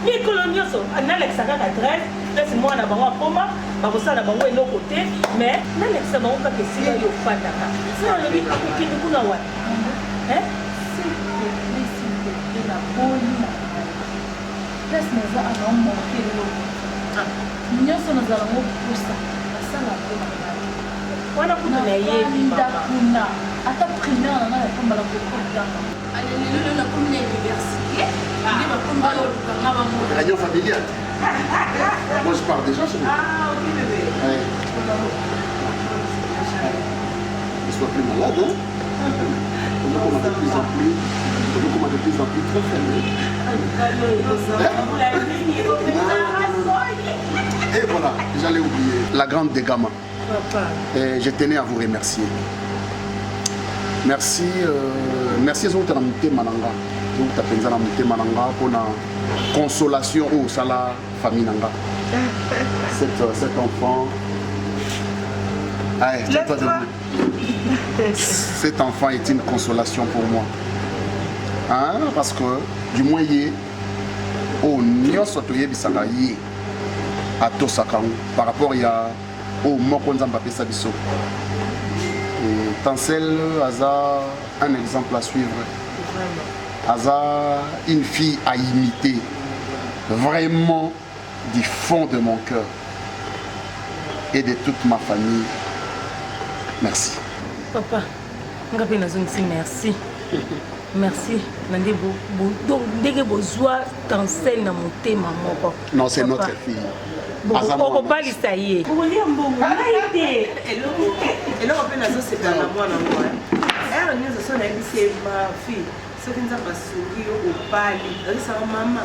Mikolo nyonso nalakisa kaka adresse place mwana bango akoma bakosala na bango eloko te mais nalakisa bango kaka esika yo ofandaka so nalobi akokende kuna wapi place naza ana manke eloko nyonso nazala ngo posa nasala yango na ngai wana kutu nayebi mama kuna ata primaire na ngai nakombala kokotanga lelo nakomi na université nde bakomi bayoluka nga bamona Réunion familiale. Moi, je pars déjà chez moi. Ah, ok, bébé. Ouais. Ne sois plus malade, hein. On est de plus en plus, on est de plus en plus très faible. Et voilà, j'allais oublier. La grande des gamins. Et je tenais à vous remercier. Merci, euh, merci ezouta na motema na nga ezouta mpenza na motema na nga mpona consolation oyo osala famille na nga cet, euh, cet enfant Allez, cet enfant est une consolation pour moi hein? parce que du moins ye oyo nyonso toyebisaka ye atosaka yango par rapport ya oyo moko nzambe apesa biso tancel aza un exemple à suivre aza une fille à imiter vraiment du fond de mon cœur et de toute ma famille merci papa nga mpe nazongisi merci merci na nde ndenge bozwa tancel na motema moko non c'est notre fille okobalisa ye okolia mbongo ngai te eloko mpe nazosepela na mwana ngo ere nyonso so nayebisi ye ma fille soki nzambe asungi yo obali azosaka mama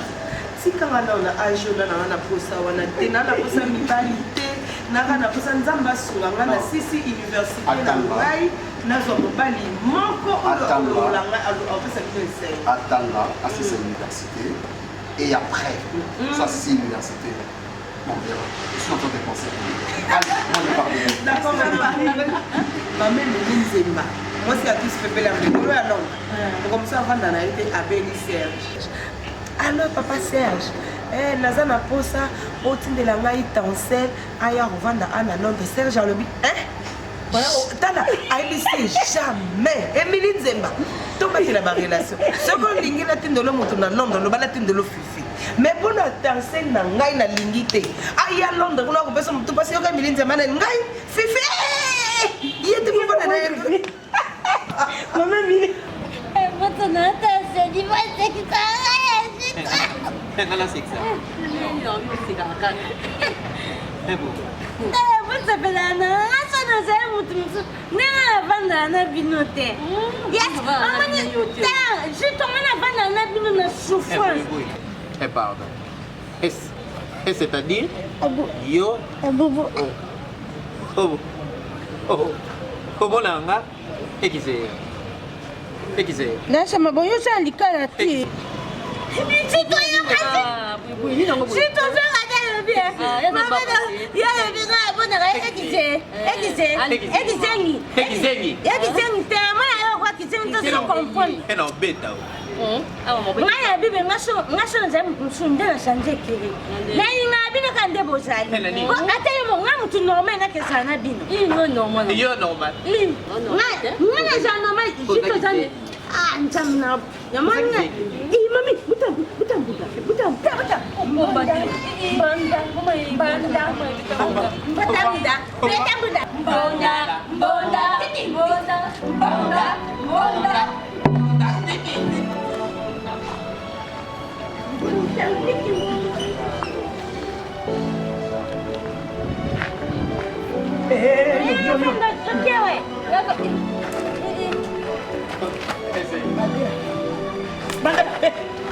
tikanga nao na age oyo nanga na posa wana te naa na posa mibali te naka na posa nzambe asunga ngai na sisi université na ngai nazwa mobali moko oyo alongola ngai apesa bino esengo atanga asisa université et après mm. ça sisi université on verra je suis en train de penser allez moi je parle d'accord mama emeli nzemba mwasi ya tusi pepele ya mikolo ya londres okomisa avanda na ye te abeli serge allo papa serge eh, naza na posa otindela ngai tancel aya kovanda a na londres serge alobi eh? tala ayebisi jamais emili nzemba tobatela barelation soki olingi natindelo moto na londres loba natindelo fifi mais mpo na tancel na ngai nalingi te aya londres kuna akopesa motu mpasi yoka emili nzemba na ngai fifi ye te mobana na ye mama emili bosepelaka na nga so nazali motu mosusu ndenge navandaka na bino te juste nga navandaka na bino na souffrance Eh, pardon. Et, et c'est-à-dire Yo. Oh. Oh. Oh. nga ekizeye ekizeye nasama boyo oza likala te ngai na bible nga so nazali motu mosusu nde na change ekele nalingaka bino kaka nde bozali ata yo mo nga motu normal nakezala na bino nga nazala normal jito oza nzambe na namoni nga mami butambuta butambuta mbonda mbonda mbonda mbonda mbonda mbonda mbonda mbonda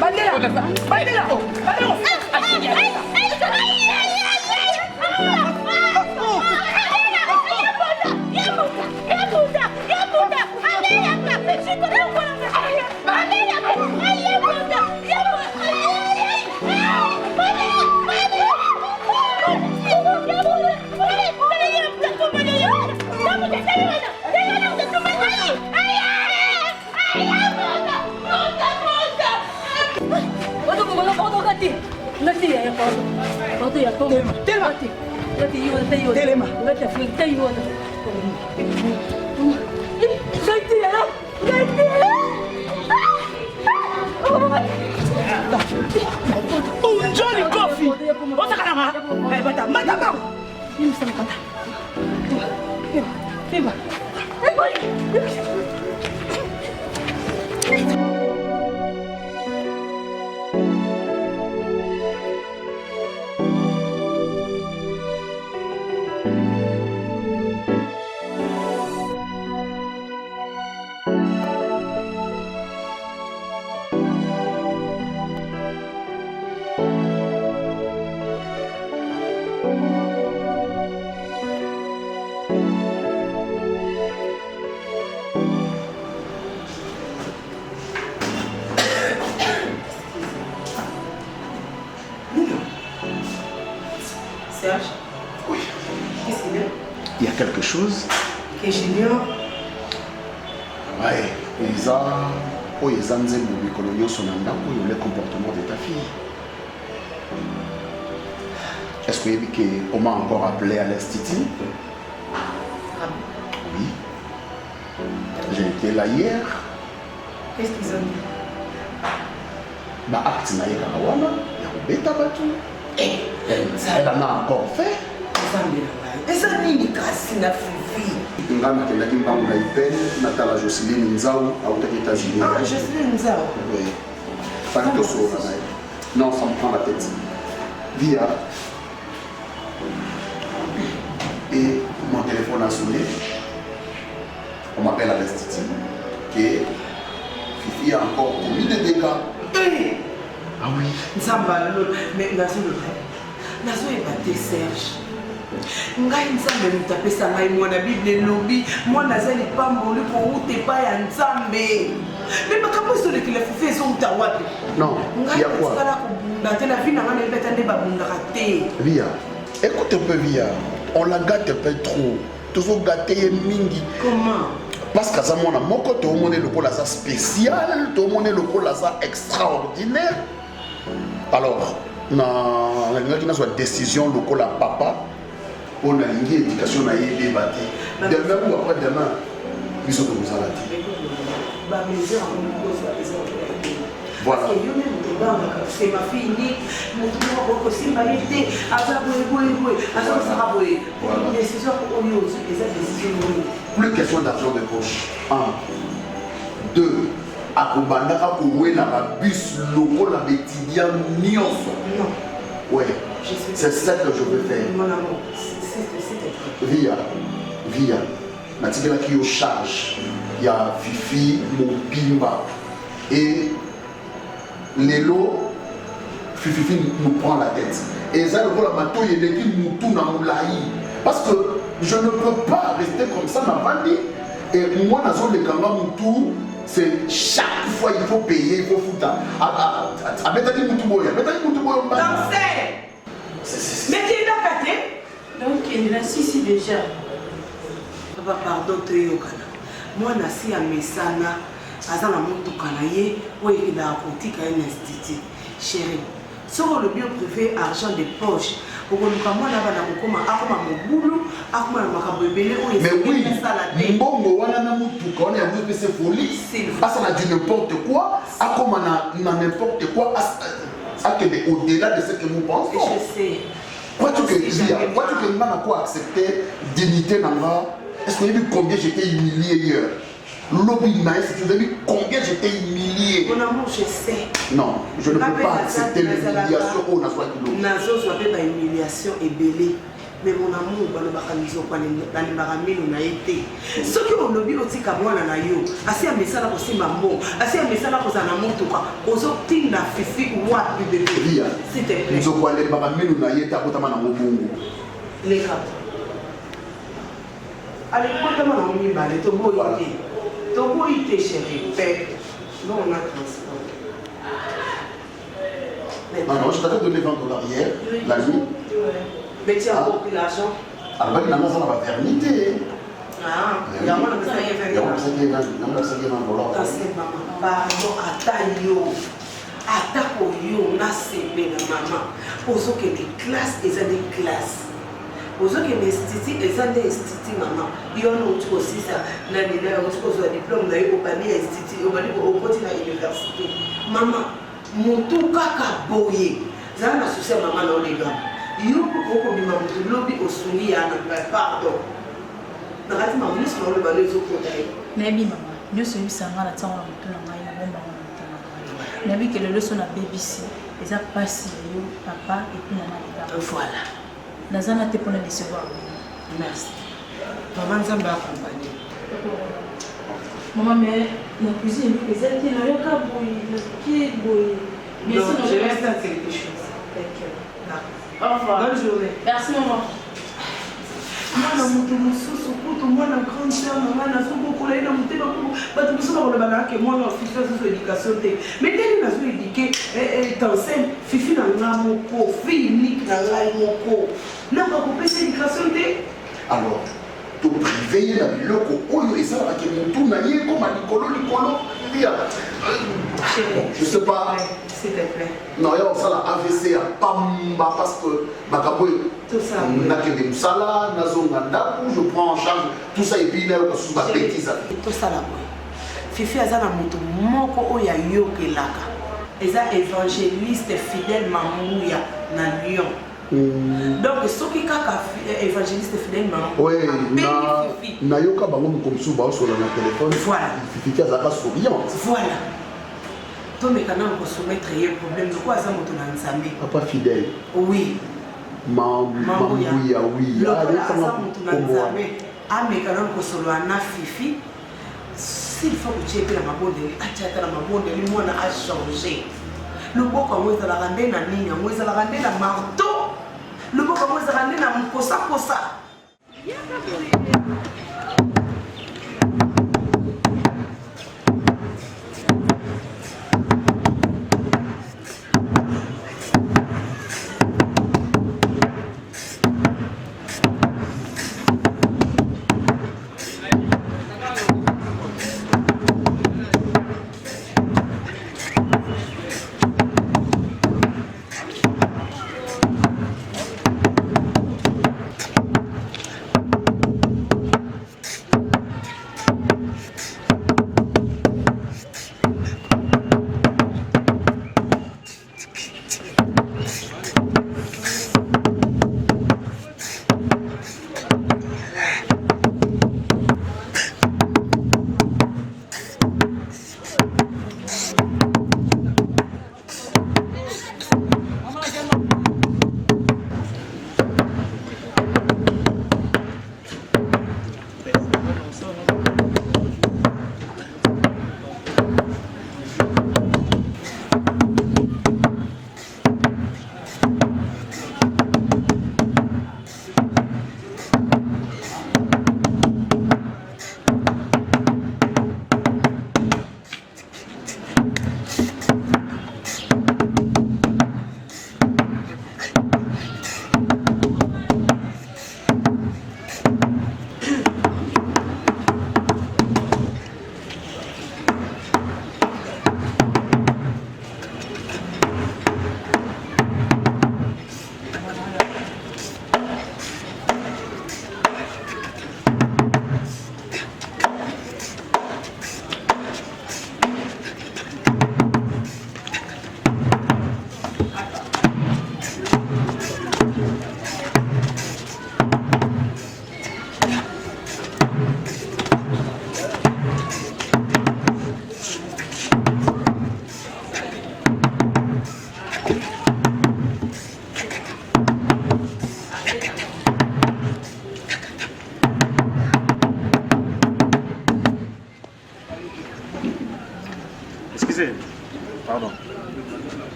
Bandela! Bandela! Bandela! Nga te yaya pardon. Pardon ya pardon. Telema. Nga te yo te yo. Telema. Nga te Afrique te yo. Nga te yaya. Nga te. Unjoni kofi. Osakalanga. Eh bata mata ba. Bata. Beba. Serge Oui. Qu'est-ce qu'il y a Il y a quelque chose Que j'ignore Ouais, eza oyo eza nzembo mikolo nyonso na ndako oyo le comportement de ta fille. Est-ce que oyebi ke on m'a encore appelé à l'institut Oui. J'ai été là hier. Qu'est-ce qu'ils ont dit Ba acte na ye kaka wana ya kobeta bato. Elle, elle en a encore fait. Nzambe na ngai eza nini kasi na fifi nga nakendaki mbangu na ipene natala joseline nzau autaki états-unis Ah, Joseline Nzau. Oui. Fallait tosolola na ye non ça me prend la tête via et mon téléphone a sonné on m'appelle à l'institut que Fifi a encore commis des dégâts Eh ah oui nzambe alolo mais nazoloba nazoyeba te serge ngai nzambe moto apesa ngai mwana bible elobi mwana aza lipamboli kowuta epai ya nzambe me makambo ezolekela fifi ezowuta wapi non ngai ya quoi natikala kobunda te na vi na ngai nayebi ata nde babundaka te Via, écoute un peu Via, on la gâte un peu trop. Toujours gâté ye mingi. Comment Parce qu'aza mwana moko toomoni lokola aza spécial, toomoni lokola aza extraordinaire. Alors, na nalingaki nazwa décision lokola papa mpo nalingi éducation na ye ebeba te. Demain ou après demain, biso tokozala te. bamesure yango mokozwa eza Voilà. Parce que yo nde moto obangaka c'est ma fille unique moto moko akoki kosimba ye te aza boye boye boye aza kosaka boye décision oyo ozwi eza décision nini Plus question d'argent de poche. Un. Deux. akobandaka kowela babus lokola baétudiant nyonso. Non. Ouais. C'est ça que je veux faire. Mon amour, s'il te plaît. Via, via, natikelaki yo charge ya Fifi Mobimba. Et lelo, Fifi nous prend la tête. Et ça, lokola matoyi eleki mutu na molai. Parce que je ne peux pas rester comme ça navandi. Et moi, nazolekanga mutu, c'est chaque fois il faut payer, il faut foutre. Abetaki mutu boye, abetaki mutu boye. Danser Mais kendaka te Donc, na sisi déjà. Papa pardon toyokana mwana si amesana aza na motuka na ye oyo ekendaka kotika ye na institut chéri soki olobi oprive argent de poche okoluka mwana bana kokoma akoma mobulu akoma na makambo ebele oyo Mais oui, esengeli asala te mbongo wana na mutuka wana yango epesa folie asala du n'importe quoi akoma na, na n'importe quoi as- akende au-delà de ce que nous pensons Je sais. Crois-tu que Lia, crois-tu que nga nako accepter dignité na nga est-ce que oyebi combien j'étais humilié hier lobi na ye si tu oyebi combien j'étais humilié Mon amour, je sais. non je ne Nga peux mpe pas naza- accepter nazalaka- l'humiliation oyo nazwaki lobi nazozwa mpe bahumiliation ebele mais mon amour balobaka nzoko alembaka mino na ye te soki olobi otika mwana na yo asi amesana kosimba mbongo asi amesana kozala na motuka ozotinda fifi wapi bebe Lia, s'il te plaît nzoko alembaka mino na ye te akotama nango bongo leka alekotama nango mibale toboyi te toboyi te chéri pe non on a transport non non je t'avais donné 20 dollars hier la nuit mais tu as encore pris l'argent alobaki nanga aza na baverni te Ah, yango napesaki ye 20 yango napesaki ye 20 dollars kasi mama pardon ata yo. Atako yo na sembe na mama ozokende classe eza nde classe ozokende institut eza nde institut mama yo wana outi kosisa nani nayo outi kozwa diplome na yo obandi institut obandi okoti na université mama motu kaka boye zala na susi ya mama na yo ligambo yo okobima motu lobi osungi ya na pardon na kati mama nyonso na oloba no ezokota ye nayebi mama nyonso oyebisa ngai na ntango na motu na ngai nabombango na motema nayebi ke lelo so nabebisi eza mpasi ya yo papa epuis mama ligambo voilà naza na te mpona decevoir bino merci mama nzambe akompanye mama mais na cuisine eloko eza te nayoka boye nakie boye Donc, je reste à quelque chose. D'accord. D'accord. Au revoir. Bonne journée. Merci maman. mwana moto mosusu kutu mwana grande sœur na ngai nazobokola ye na motema moko bato mosusu bakoloba na ke mwana fifi azozo éducation te mais ndenge nazo éduke tansel fifi na ngai moko fille unique na ngai moko nanga kopesa éducation te alors toprive ye na biloko oyo esalaka ke motu na ye ekoma likolo likolo lia je sais pas s'il te plaît non ya kosala avc ya pamba parce que makambo oyo nakende mosala nazonga ndako je prends en charge tout ça epuis nayoka susu babétise tosala boye fifi aza na moto moko oyo ayokelaka eza évangéliste fidèle mambuya na lyon Mm. Donc soki kaka eh, évangéliste fidèle maman. Oui, na nayoka bango moko mosusu baosola na téléphone. Voilà. Fifi azalaka souriante. Voilà. tomeka nano kosoumettre ye problème lokola aza moto na nzambe papa fidèle oui mambuya oui lokola aza moto na nzambe ameka nano kosolola na fifi s'il faut kotia mpe na mabondeli atia ata na mabondeli mwana achange loboko yango ezalaka nde na nini yango ezalaka nde na marteau loboko yango ezalaka nde na mokosakosa Excusez, pardon.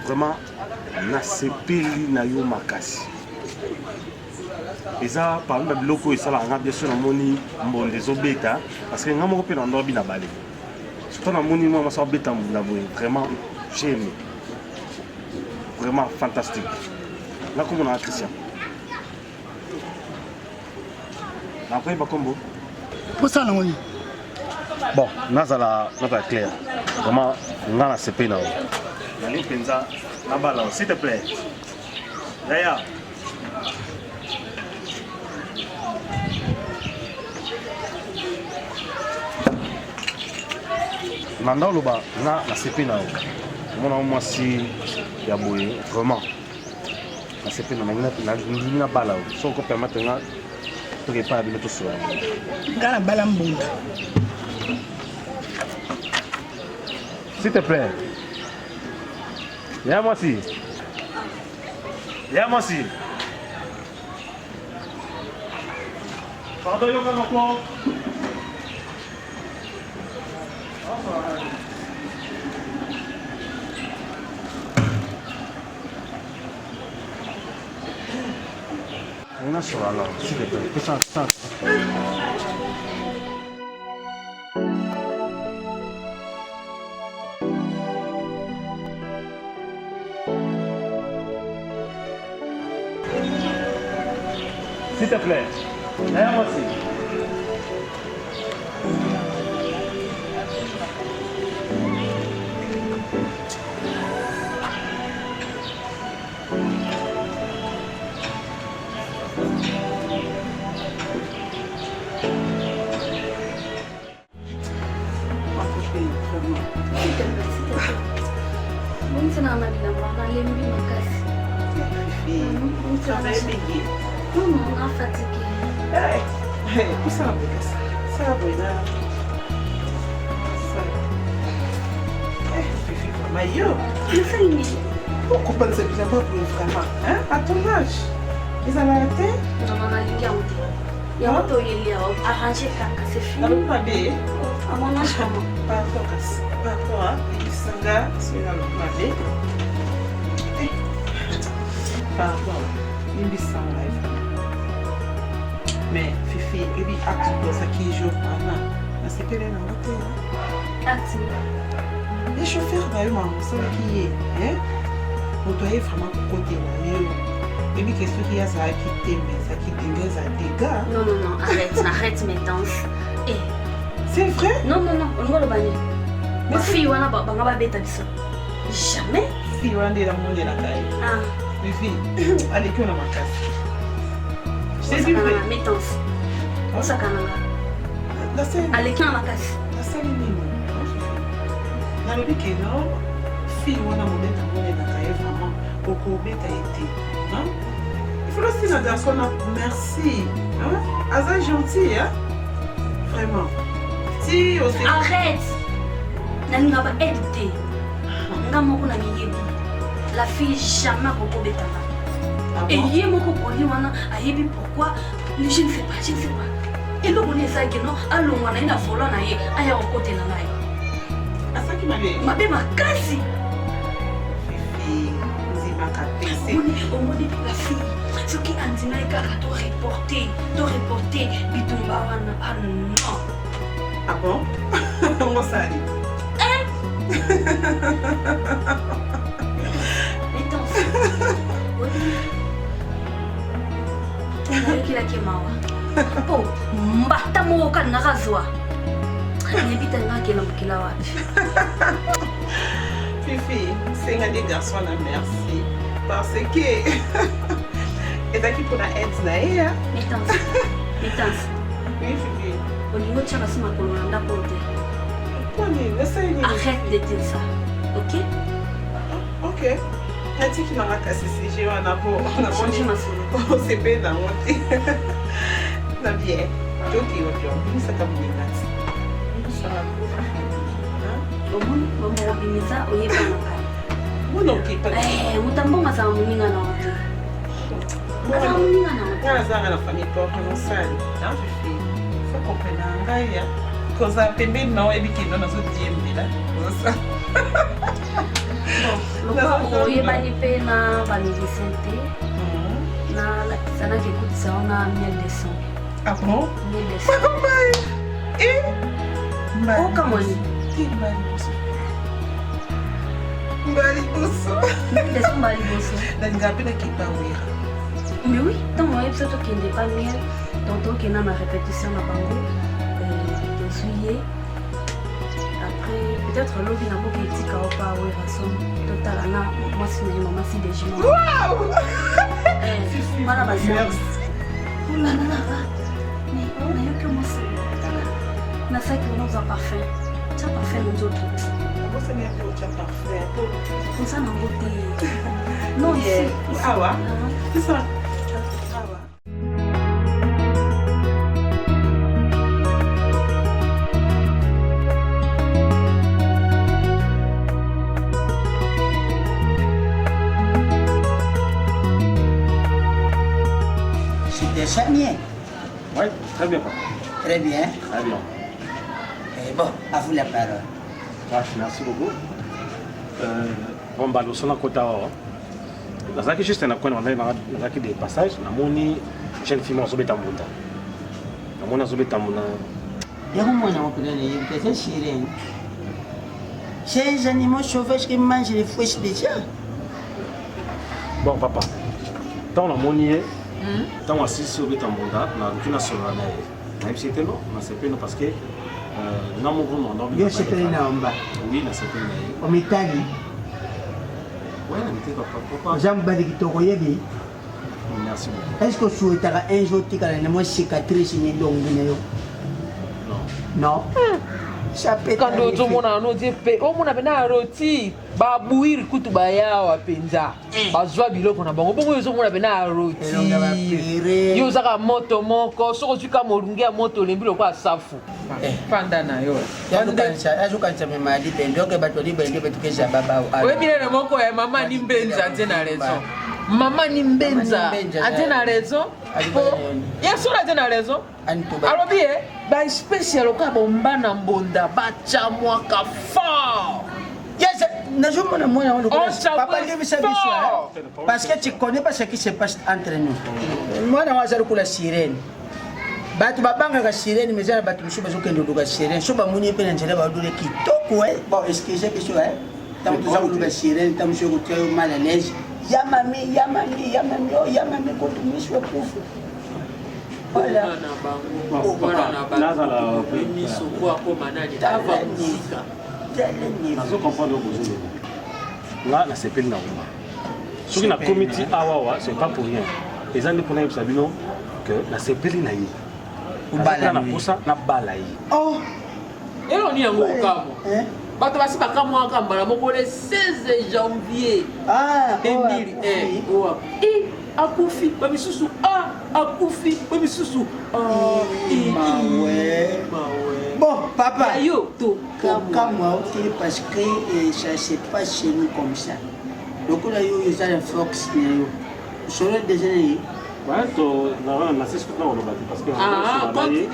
Vraiment, nasepeli na yo makasi. Eza parmi ba biloko oyo esalaka nga bien sûr namoni mbonda ezobeta parce que nga moko mpe na ndobi na bale. Surtout namoni mwa mwasi abeta mbunda boye vraiment j'ai aimé. Vraiment fantastique. Nga kombo na nga Christian. Nakoyeba kombo? Mposala nango nini? Bon, nazala nazala clair. Vraiment nga nasepeli na yo. Nalingi mpenza nabala yo, s'il te plaît. Yaya. Nanda oloba nga nasepe na yo omona yo mwasi ya boye vraiment nasepe na nandimi nabala yo soki okopermettre nga toke epai ya bino tosolola. Nga nabala mbunda. S'il te plaît. Ya mwasi. Ya mwasi. Pardon yoka noko. Nasolola nao, s'il te plaît. Pesa pesa. S'il te plaît. Yaya mwasi. Bongisana na bilamba nalembi makasi. Non, non, na fatigué. Osala boye kasi sala boye na fifi vraiment yo okopanisa bilamba boye vraiment à ton âge ezalaka te. Mama nalingi yango te. Yango toyeli yango arrange kaka c'est fini. Nalobi mabe. À mon âge vraiment. Pardon kasi pardon ebisa nga soki nalobi mabe. Pardon limbisa ngai mais fifi ebi acte tozalaki jour wana nasepeli nango te. Acte ye chauffeur na yo makambo osalaki ye moto aye vraiment kokotela yo ebi ke soki ye azalaki te mais ezalaki dega eza dega. Non, non, non, arrête, arrête mes danses. Eh. C'est vrai? Non, non, non, olingo oloba nini? Bafille wana banga babeta biso. Jamais. Fille wana nde namonelaka ye. Ah. Fifi aleki yo na makasi. Osakana na mes danses. Osakana nga. Aleki na makasi. Nasali nini? Nalobi ke no fille wana modele namonelaka ye vraiment okobeta ye te. Il faut aussi na garçon na merci. Hein? Aza gentil hein? Vraiment. Si aussi. Arrête. Nalinga ba aide te. Nga moko na miyebi. La fille jamais akokobeta nga. Et ye moko poli wana ayebi pourquoi je ne sais pas, je ne sais pas. Eloko nini esalaki no alongwa na ye na volant na ye aya kokotela ngai. Asaki mabe. Mabe makasi. Fifi nzimaka pese. Omoni omoni la fille soki andimaki kaka to reporter to reporter bitumba wana ah non. Ah bon? Ngosali. Hein? Mais nayokelaki mawa mpo mbata moko kaka nakazwa nayebi te nakela mokila wapi. Fifi senga nde garçon na merci parce que ezalaki mpona aide na ye. Mitance. Oui Fifi. Olingi otyaka si makolo na ndako oyo te. Poni nasali nini? Arrête de dire ça, ok? Ok, natiki nanga kasi sujet wana po Change masolo. Osepeli nango te na bien. Toki wapi obimisaka moninga ti bimisaka. Omoni mama obimisa oyeba na ngai. Mona okepa. Moto ambongo azala moninga na yo te. Azala moninga na yo te. Nga nazalaka na famille propre mosali na fifi fo comprena ngai ya kozala pembeni na oyebi kendo nazodiembela ozosala. Lokola oyebani mpe na bamusicien te, nalakisa nakekutisa wana miel de son. Ah bon? Miel de son. Okamwani. Mbala liboso. Miel de son mbala liboso. Nalingaka mpe nakepa wera. Mais oui, ntango oyebi biso tokende pa miel, donc tokenda na répétition na bango, tozwi ye après. Peut-être lobi nakoki etika yo pa Werrason totala na mwasi na ye mama si dejima. Bana bazali. Olalala. Mais nayoki yo mwasi. Tala. Na saki wana oza parfum. Tia parfum na nzoto. Oza nango te. Non, ici. Awa. Ah. C'était ça bien. Oui, très bien, papa. Très bien. Très bien. Eh, bon, à vous la parole. Ah, merci beaucoup. Euh, bon, bah, nous sommes à côté. Nazalaki juste na coin nazalaki de passage, namoni jeune fille moko azobeta mbunda. Namoni azobeta mbunda. Yango mwana yango mpenza nayebi te, eza sirène. C'est les animaux sauvages qui mangent les fruits déjà. Bon papa, ntango namoni ye, ntango asilisi obeta mbunda, naluki nasolola na ye. Nayebisi ye te non, nasepeli no parce que euh, nga moko nanda Yo osepeli na omba? Oui, nasepeli na ye. Omitali? Ouais, na mitali papa. Pourquoi? Oza mobali kitoko oyebi? Merci beaucoup. Est-ce que osouhaitaka un jour otikala na mwa cicatrice na elongi na yo? Non. Non? Kando ozomona yango otie pe omona mpenza aroti babuiri kutu bayawa mpenza bazwa biloko na bango bongo yo ozomona mpenza aroti yo ozaka moto moko soki ozwi ka molunge ya moto olembi lokola safu fanda na yo azokanisa mema ya libende oke bato ya libende betukeza baba oyebi nene moko ya mama ni mbenza atie na raison mama ni mbenza atie na raison po ye solo atie na raison alobi ye baespèce ya lokola bomba na mbonda bacamwaka fort Yes, nazomona mwana wana lokola papa limbisa biso parce que tu connais pas ce qui se passe entre nous. Mwana wana aza lokola sirène. Bato babangaka sirène mais eza na bato mosusu bazokende koluka sirène so bamoni ye mpe na nzela badole kitoko eh. Bon, excuse biso eh. Ntango toza koluka sirène ntango mosusu ekotia yo mal à l'aise. Ya mami, ya mami, ya mami, oh ya mami kutu miso ekufi. Voilà. Nazala miso po akoma nani ava mosika. Nazo comprendre oyo bozoloba. Nga nasepeli na rumba. Soki nakomi ti awa awa, c'est pas pour rien. Eza nde mpona yebisa bino que nasepeli na ye. Obala na posa nabala ye. Oh. Eloko nini yango okamwa? Bato basi bakamwaka mbala moko le 16 janvier 2001. Oyo akufi, ba misusu ah akufi, ba misusu ah mawe. Bon, papa. Yo to Kokamwa ok parce que eh, ça se passe chez nous comme ça. Lokola yo oza na fox na yo. Solo déjà na ye. Ouais, to na na sisi kutu na koloba te parce que Ah, continue.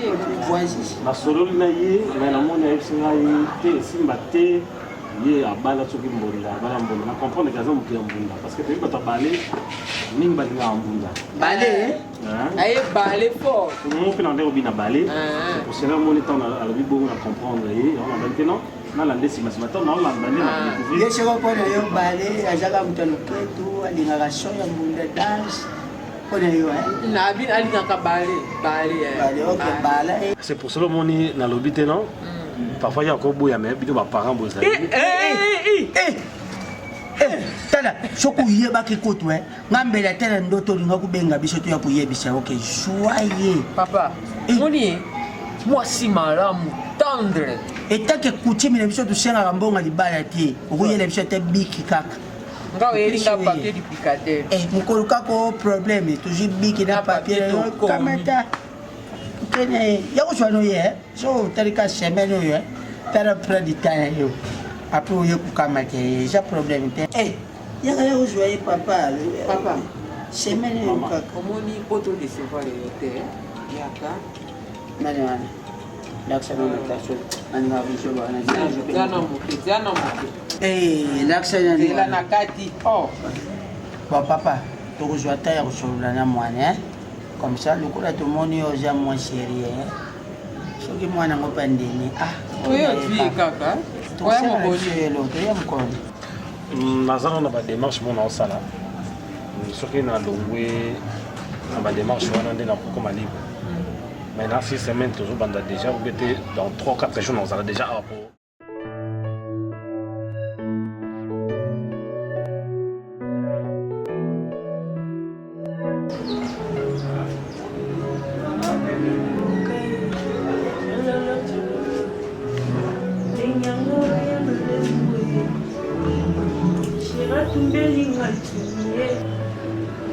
Voici. nasololi na ye mais namoni ayebisi ngai te esimba te ye abala soki mbonda abala mbonda na comprendre ke aza moto ya mbunda parce que toyebi bato ya bale mingi balingaka mbunda Bale? Aye bale fort. Mo mpe na ndenge obina bale. C'est pour cela moni ntango alobi bongo na comprendre ye yango nabali te non nalanda nsima nsima ntango naolanda nde na découvrir. Ye soko mpo na yo bale azaka moto ya loketo alingaka son ya mbunda danse mpo na yo Na abi alingaka bale bale. Bale ok bale. C'est pour cela omoni nalobi te non parfois ye akoboya mais bino baparent bozali. Tala soki oyebaki kutu nga mbela ata na ndoto olinga kobenga biso toya koyebisa yo ke zwa ye papa omoni ye mwasi malamu tendre etake coutume na biso tosengaka mbongo ya libala te okoyela biso ata biki kaka nga oyeli nga papier duplicateur eh, mokolo kaka o problème tozwi biki na papier kamata okene ya kozwa no ye so otali ka semaine oyo tala près du temps na yo après oye kokamata ye eza problème te eh, Yaka ya kozwa ye papa. Papa. Semaine oyo kaka. Omoni po to décevoir yo te. Yaka. Nani wana? Lakisa nano taso. Nani biso bana. Zana moke, zana moke. Eh, lakisa nani. Zela na kati. Oh. Bon papa, tokozwa ta ya kosolola na mwana eh? Comme ça lokola tomoni yo oza mwa sérieux eh? Soki mwana yango mpe andimi ah. Oyo ozwi kaka. Oya mokolo. Toya mokolo. Naza nano na bademarche moko naosala soki nalongwe na bademarche wana nde nakokoma libre mais na 6 semaine tozobanda déjà obe te dans 3 4 jours nazala déjà awa po.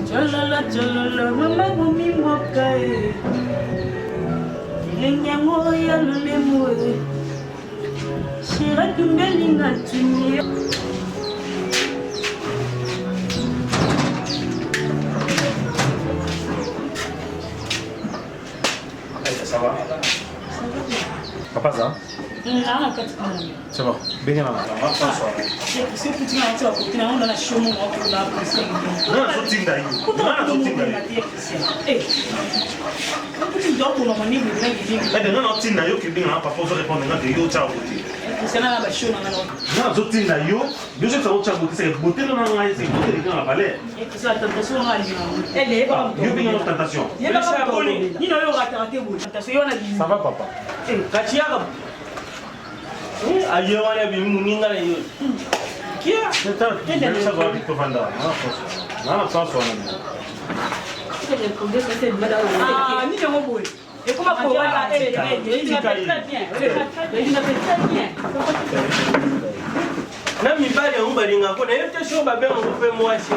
Tchololo, tchololo, mama bomi mboka e. Elengi yango ya lolemo e. Shira tumbeli nga tuni. Ça va Papa, ça C'est bon. Benga na Nga nazotinda yo. Nga nazotinda yo. Ede nga nazotinda yo kebenga na papa ozo répondre nga te yo otya bote. Nga nazotinda yo, yo soki otya bote seke bote na ngai seke bote eleki na valeur. Yo benga na tentation. Ça va papa? Kati yaka aye wana abimi moninga na yo kia nini yango boye ekoma na mibali yango balingako na yo te soko babengako mpe mwasi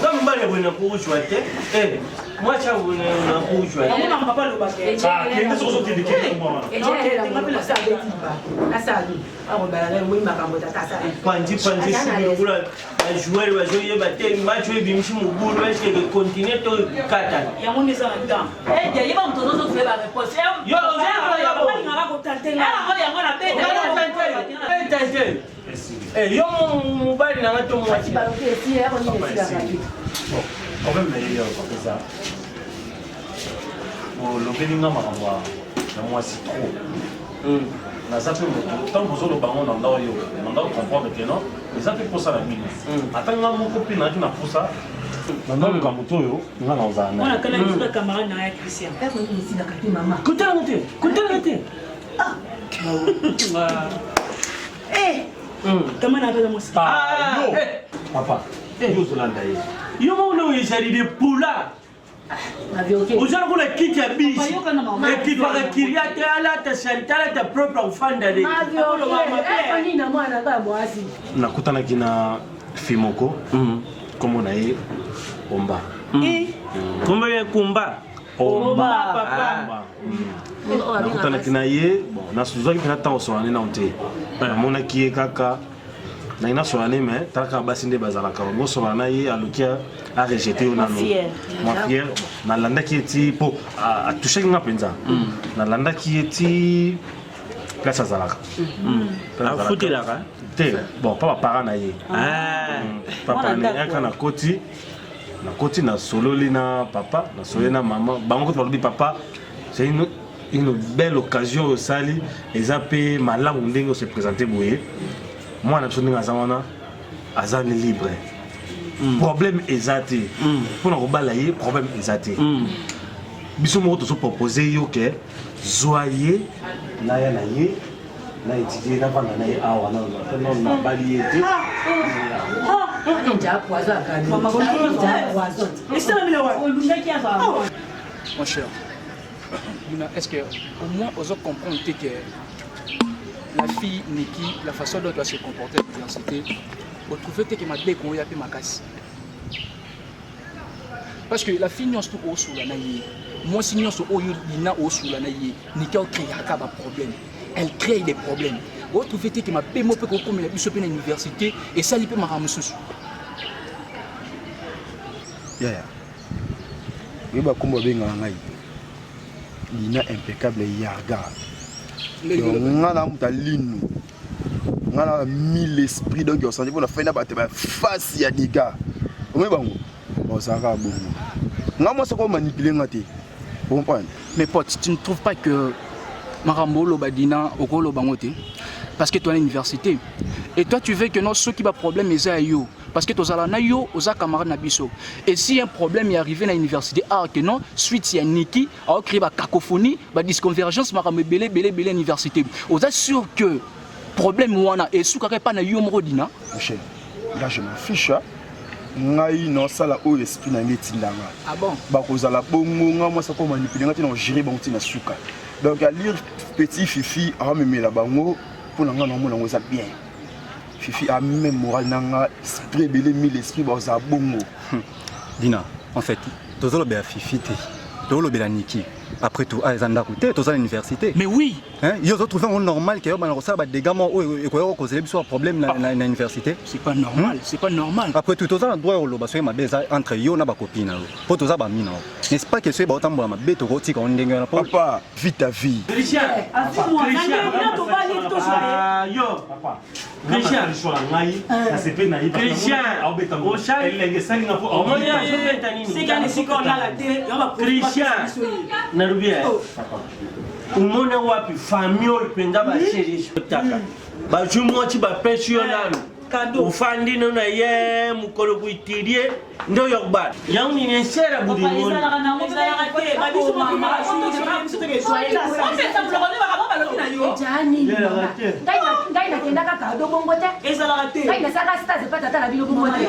nga mobali ya boye nakozwa te mwasi ya boye nakozwa panzi panzi suki lokola bajoueur bazoyeba te match oyo ebimisi mobulu eske continue to katana yango nde eza na temps yeba moto ozozozwa ba réponse te yo mobali nanga to mwasi Problème na ye papa eza olobeli nga makambo ya mwasi trop naza mpe moto ntango ozoloba ngo na nda oyoka na nda ocomprendre ke non eza mpe mposa na bino ata nga moko mpe nayaki na mposa na nda oluka moto oyo nga na ozala naye kotalanga te kotalanga te papa yo ozolanda ye yo moko nde ezali de pula oza lokola kiti ya bisi ekipaka kiria te alata salite alata propre akofanda nakutanaki na fi moko nkombo na ye omba nkombo ye kumba omba nakutanaki na ye bon nasuzwaki mpena ntango osola ne nano te namonaki ye kaka nangi nasola ne mais talaka basi nde bazalaka bosola na ye aluki arejete yo nano mwa fiere nalandaki ye ti mpo atouchaki nga mpenza nalandaki ye ti place azalaka afutelaka te bon pa baparent na ye papa na ye aka nakoti nakoti nasololi na papa nasololi na mama bango kutu balobi papa c'est une, une belle occasion oyo osali eza mpe malamu ndenge ose présente boye mwana biso ndenge aza wana aza ni libre problème eza te mpona kobala ye problème eza te biso moko tozopropose yo ke zwa ye naya na ye na étudie navanda na ye awa nano nabali ye te Mon cher, Luna, est-ce que au moins ozo comprendre te que la fille Nikki, la façon dont elle doit se comporter à l'université, otrouve te que mabe ekoya mpe makasi parce que la fille nyonso to osula na ye mwasi nyonso oyo lina osula na ye Nikki ocréaka baproblème elle crée des problèmes otrouve te que mabe mo mpe kokomela biso mpe na université esali mpe makambo mosusu yaya oyeba nkombo babengaka ngai lina impeccable yarga donc nga na moto alinu nga na mille esprit donc osandi mpo na fai na bato bafasi ya dega omoi bango bazalaka bongo nga mwasi ako manipule nga te comprendre Mais pote, tu ne trouves pas que makambo oloba dina okoloba ngo te parce que toi na université et toi tu veux que non soki ba problème eza ya yo parce que tozala na yo oza camarade na biso et si un problème est arrivé na université ah que non suite ya Niki a créé ba cacophonie ba disconvergence makambo ebele ebele ebele université oza sûr que problème wana esukaka epa na yo moko dina Michel, là je m'en fiche hein. ngai naosala oyo esprit na ngai etindanga ah bon? bakozala bongo ngai mwasi ako manipule ngai ntina ogere bango ntina suka donc alire petit fifi aomemela bango mpo na ngai naomona yango eza bien. Fifi a même moral na nga esprit ebele mille esprit bazala bongo. Dina, en fait, tozolobela Fifi te. Tozolobela Niki. Après tout, ah, eza ndako te, toza na université. Mais oui. Hein, yo ozo trouver yango normal ke yo bana kosala ba dégâts moko oyo ekoya kokozela biso ba problème na, na, na université. C'est pas normal, c'est pas normal. Après tout, toza na droit ya koloba soki mabe eza entre yo na ba copine na yo. Po toza ba amis na yo. N'est-ce pas que soki baotambola mabe tokotika yango ndenge wana po Papa, vie ta vie. Christian, yo Christian, ngai nasepeli na ye Christian, elenge esali nga po omoni azobeta nini? Christian, nalobi eh. Omoni wapi famille oyo mpenza baserisi otaka bazwi mwasi bapesi yo nanu ofandi no na ye mokolo kuitirie nde oyo kobala yango nini esera bolingo ngai nakendaka kado bongo te ngai nasalaka stage epa tata na bino bongo te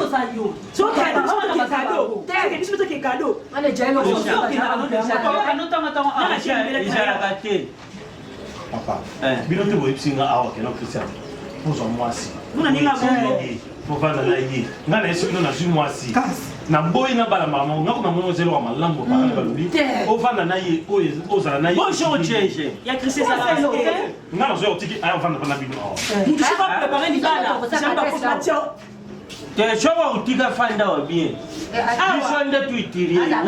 ezalaka te papa bino te boyebisi nga awa kena christian ozwa mwasi ovanda na ye ngai nayesi bino nazwi mwasi naboyi nabala mama nga kuna moni oza eloko malamu baparent balobi ovanda na ye oyo ozala na ye bonjour change nga nazwa otiki aya ovanda mpa na bino awa te soki otika fanda wa bien biso nde tuitirie nga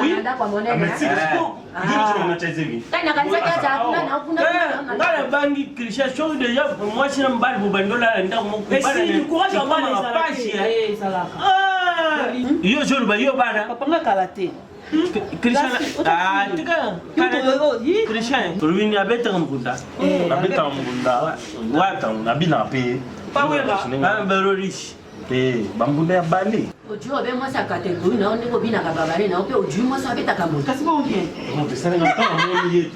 nabangi christian soki deja mwasi na mobali bobandi olala ndako mokopasi yo ozoloba yo bana christian olobi abetaka mbunda abetaka mbunda nabinaka mpe beroriche te bambunda ya bale ojui obe mwasi ya kategori na yo ndenge obinaka babale na yo mpe ojui mwasi abetaka moto kasi bonge moto esalinga ntango amoni ye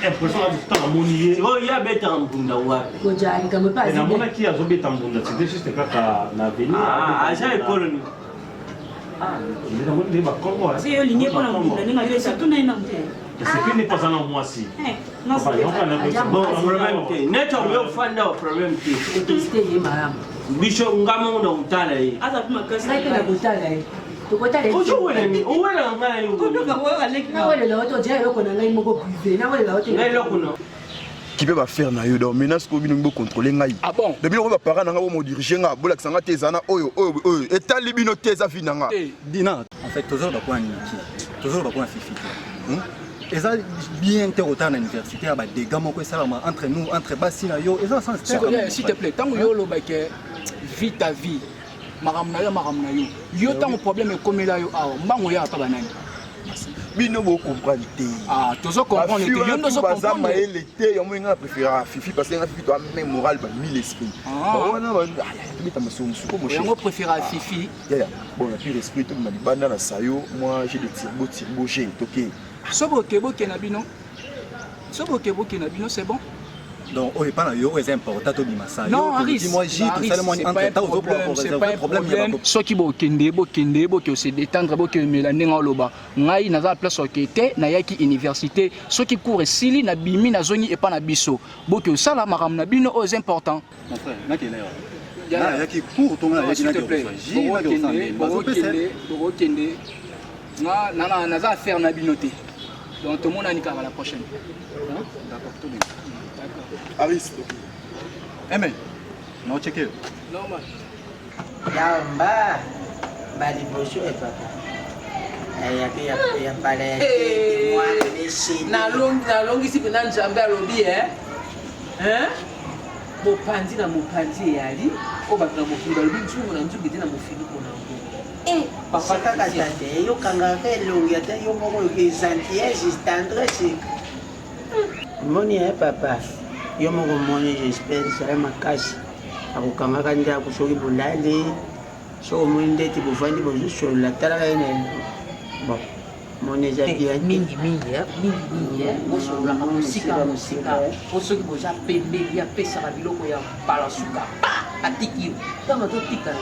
impression nga ntango amoni ye oyo ye abetaka mbunda wapi koja likambo epe namonaki ye azobeta mbunda c'était juste kaka na avenir aza ekolo nini namoni nde bakongo yo olingi mpona mbunda ndenge ayo surtout na ye na te esepeli mpo aza na mwasi bon problème te neti oyo ofanda wa problème te oteste ye malamu biso nga moko na kotala ye aza mpe makasi ngai mpe na kotala ye tokotala ozowelani owelaka ngai nawelela yo te odia eloko na ngai moko privé nawelela yo te ngai eloko na kipe bafere na yo donc maintenant sikoyo bino bocontrôle ngai donc bino oyo baparent na ngai bomodirige nga bolakisa nga te eza na oyo oyo oyo etali bino te eza vi na nga dina en fait tozoloba mpona niki tozoloba mpona fifi te eza bien te kotala na université ya badégâts moko esalama entre nous entre basi na yo eza na sens te s'il te plaît ntango yo olobake vie ta vie makambo na yo makambo na yo yo ntango problème ekomela yo awa mbango oyaka mpa banani bino bocomprendre te tozo comprendre te yo nde ozo baza comprendre mayele te yango nga na préférera fifi parce que nga fifi toa même moral ba mille esprit wana tobeta masolo mosuku mon yango préférera fifi yaya bon na pire esprit tobima libanda na sayo moi j'ai de tirbo tirbo g toke so boke boke na bino so boke boke na bino c'est bon donc oyo epa na yo oyo eza important tobima sa non Aris, moi j tosali mwa entre temps ozokoka problème ya bako soki bokende bokende boke se détendre bokemela ndenge oloba ngai naza na place oke te nayaki université soki cours esili nabimi nazongi epa na biso boke osala makambo na bino oyo eza important mon frère nakende yo nayaki cours to nayaki bokokende bokokende nga naza affaire na bino te donc tomonani kaka la prochaine d'accord tobima Aris Amen naocheke yo normal yamba baliboso e papa ayaki ya mbala ya nalongisi mpena nzambe alobi e mopanzi na mopanzi eyali oyo bato na mokili balobi nzungu na nzungu ete na mofinuko na yango papa kaka tate eyokangaka elongi ata yo moko gentillesse tendresse omoni ye papa yo moko omoni j'espère ezala makasi akokangaka ndako soki bolali soki omoni ndeti bovandi bozosolola talaka ye na bon moni eza bien mingi mingi mingi mingi bosololaka mosika mosika po soki boza pembeni apesaka biloko ya mbala suka pa atiki yo ntango azotika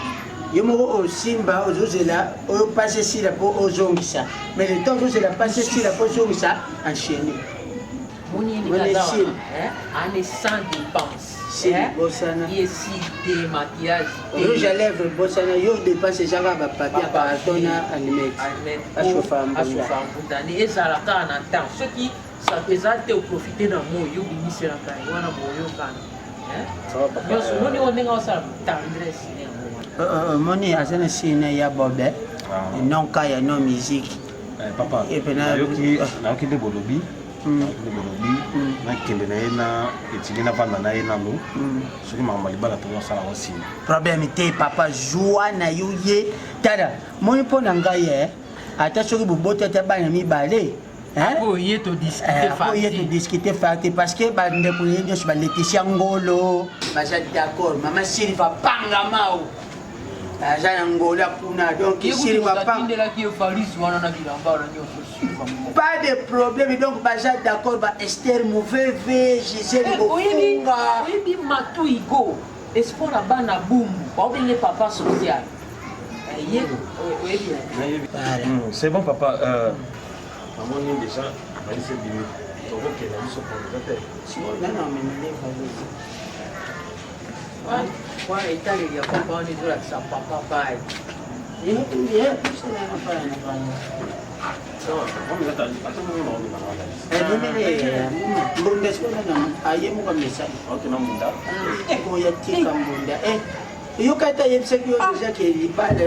yo moko osimba ozozela oyo mpasi esila mpo ozongisa mais le temps ozozela mpasi esila mpo ozongisa enchaîne. Moni ye ndenge aza wana, hein, ane sans dépense. Sili bosana. Ye si te maquillage te. Rouge à lèvres bosana yo dépense eza kaka ba papier ya carton na allumette. Achauffa mbunda. Achauffa mbunda ne ezala kaka na temps. Soki eza te oprofite na moi yo bimiselaka ye wana boyokana. Nyonso omoni oyo ndenge osala tendresse ne yango wana. Omoni aza na sine ya bobe. Non kaya non musique. Papa, nayoki nde bolobi nde bolobi nakende na ye na etili navanda na ye nanu soki makambo ya libala tozosala yango nsima. Problème te papa, zwa na yo ye. Tala, moni mpo na ngai eh, ata soki boboti ata bana mibale ye todiscute fati parce que bandeko na ye nyonso baleticia ngolo baza d'accord. Mama Silva pangamao aza na ngola kuna, donc Silva atindelaki ye valise wana na bilamba wana nyonso Silva. Pas de problème, donc baza d'accord ba Esther Mouveve, Gisèle Bofunga. Oyebi Matu Igo, espoir na bana Bumbu, baobenge papa social. Ye oyebi. C'est bon papa, namoni déjà valise ebimi, tokokenda biso pona eza te. Wana etaleli ya papa wana ezolakisa papa bai. Mbunda sikoyo aye moko message oya tika mbunda yoka ata ayebisaki yo deja ke libala.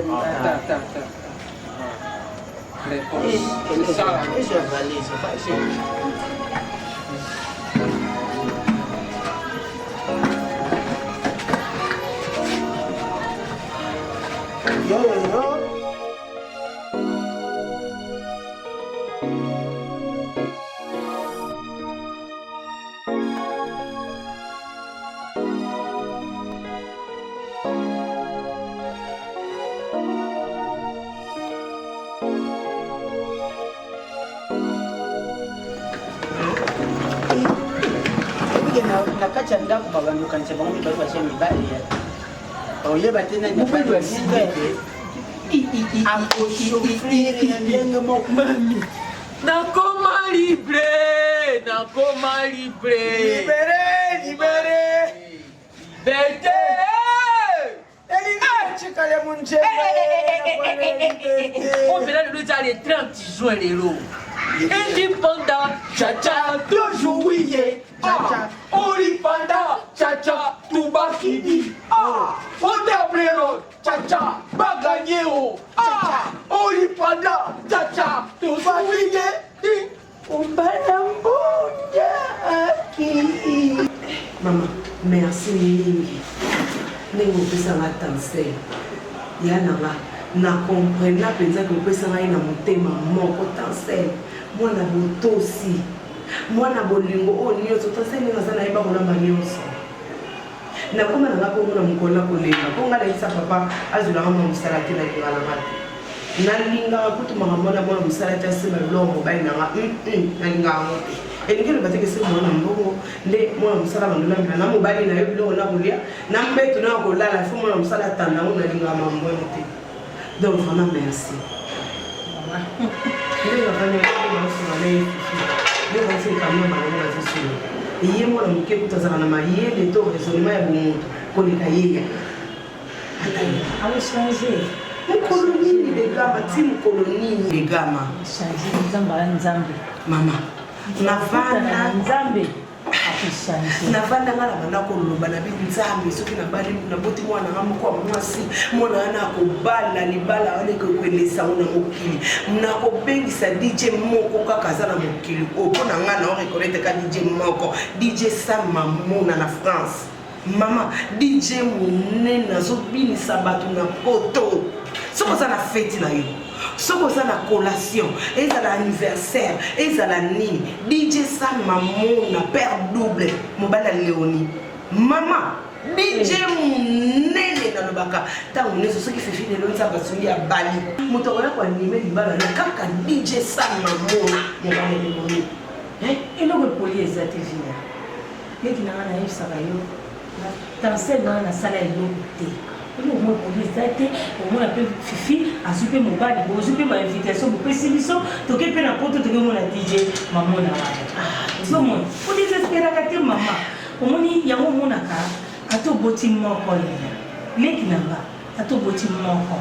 Ezwa valise. Yo yo yo. Na kati ya ndako babandokanisa bango mibale baza mibali ya oyeba te nani akosouffrir na ndenge moko. Nakoma libre, nakoma libre. Libere, libere. Liberté. Elingi tikale munjembe. Oyo mpena lelo eza le 30 juin lelo. Indépendant, chacha, toujours oui, ah, Olipanda, chacha, Tubakidi, ah, Otablero, chacha, Baganyeo, ah, Olipanda, chacha, Tubakidi, Ombala mbunda aki. Mama, merci mingi ndenge opesanga tansel ya na nga. Na comprena mpenza ke opesa ngai na motema moko. Tansel mwana botosi, mwana bolingo oyo nyonso. Tansel ndenge aza nayeba kolamba nyonso. Nakoma na nga bongo na mokolo na kolemba mpo ngai nayebisa papa azwelanga mwa mosala te. Nalinga na nga te, nalingaka kutu makambo wana. Mwana mosala te asemba biloko mobali na nga, nalingaka yango te. Elingi eloba te kese mwana mbongo nde mwana mosala bandolambela na mobali na yo biloko na kolia na mbeto na kolala, fo mwana mosala atanda yango. Nalingaka makambo wana te. Donc vraiment merci ndenge avandi baosunga na ye Fifi, nde basi likambo bango bazosolo. Ye mwana moke kutu azalaka na mayele to raisonnement ya bomoto koleka yeya. Ata ye akochange. Mokolo nini legama ti mokolo nini legama? Nzambe aya Nzambe. Mama, navanda Nzambe akochange. Navanda nga na banda koloba na bi Nzambe, soki nabali, naboti mwana nga moko ya mwasi, mwana wana akobala libala wana ekokwelesa ngo na mokili, nakobengisa DJ moko kaka aza na mokili oyo. Mpo na nga na oreconnaitre ka DJ moko, DJ Sam Mamona na France. Mama, DJ monene azobinisa bato na poto. Soki oza na feti na yo, soki oza na collation, ezala anniversaire, ezala nini, DJ Sam Mamona, père double, mobali ya Léonie. Mama, DJ monene. Nalobaka ntango nyonso, soki Fifi lelo Nzambe asungi abali, moto akoya koanime libala na kaka DJ Sam Mamona, mobali ya Léonie. Eloko epoli eza te. Vina leki na nga, nayebisaka yo na tansel na nga nasala eloko te. Eloko moko ebongi eza te, omona pe Fifi azwi pe mobali, bozwi pe ba invitation bopesi biso, toke pe na poto toke mona DJ Mamona wana. Ah, ozomona, ko desesperaka te mama. Omoni yango omonaka ata oboti moko yaya, leki na nga ata oboti moko.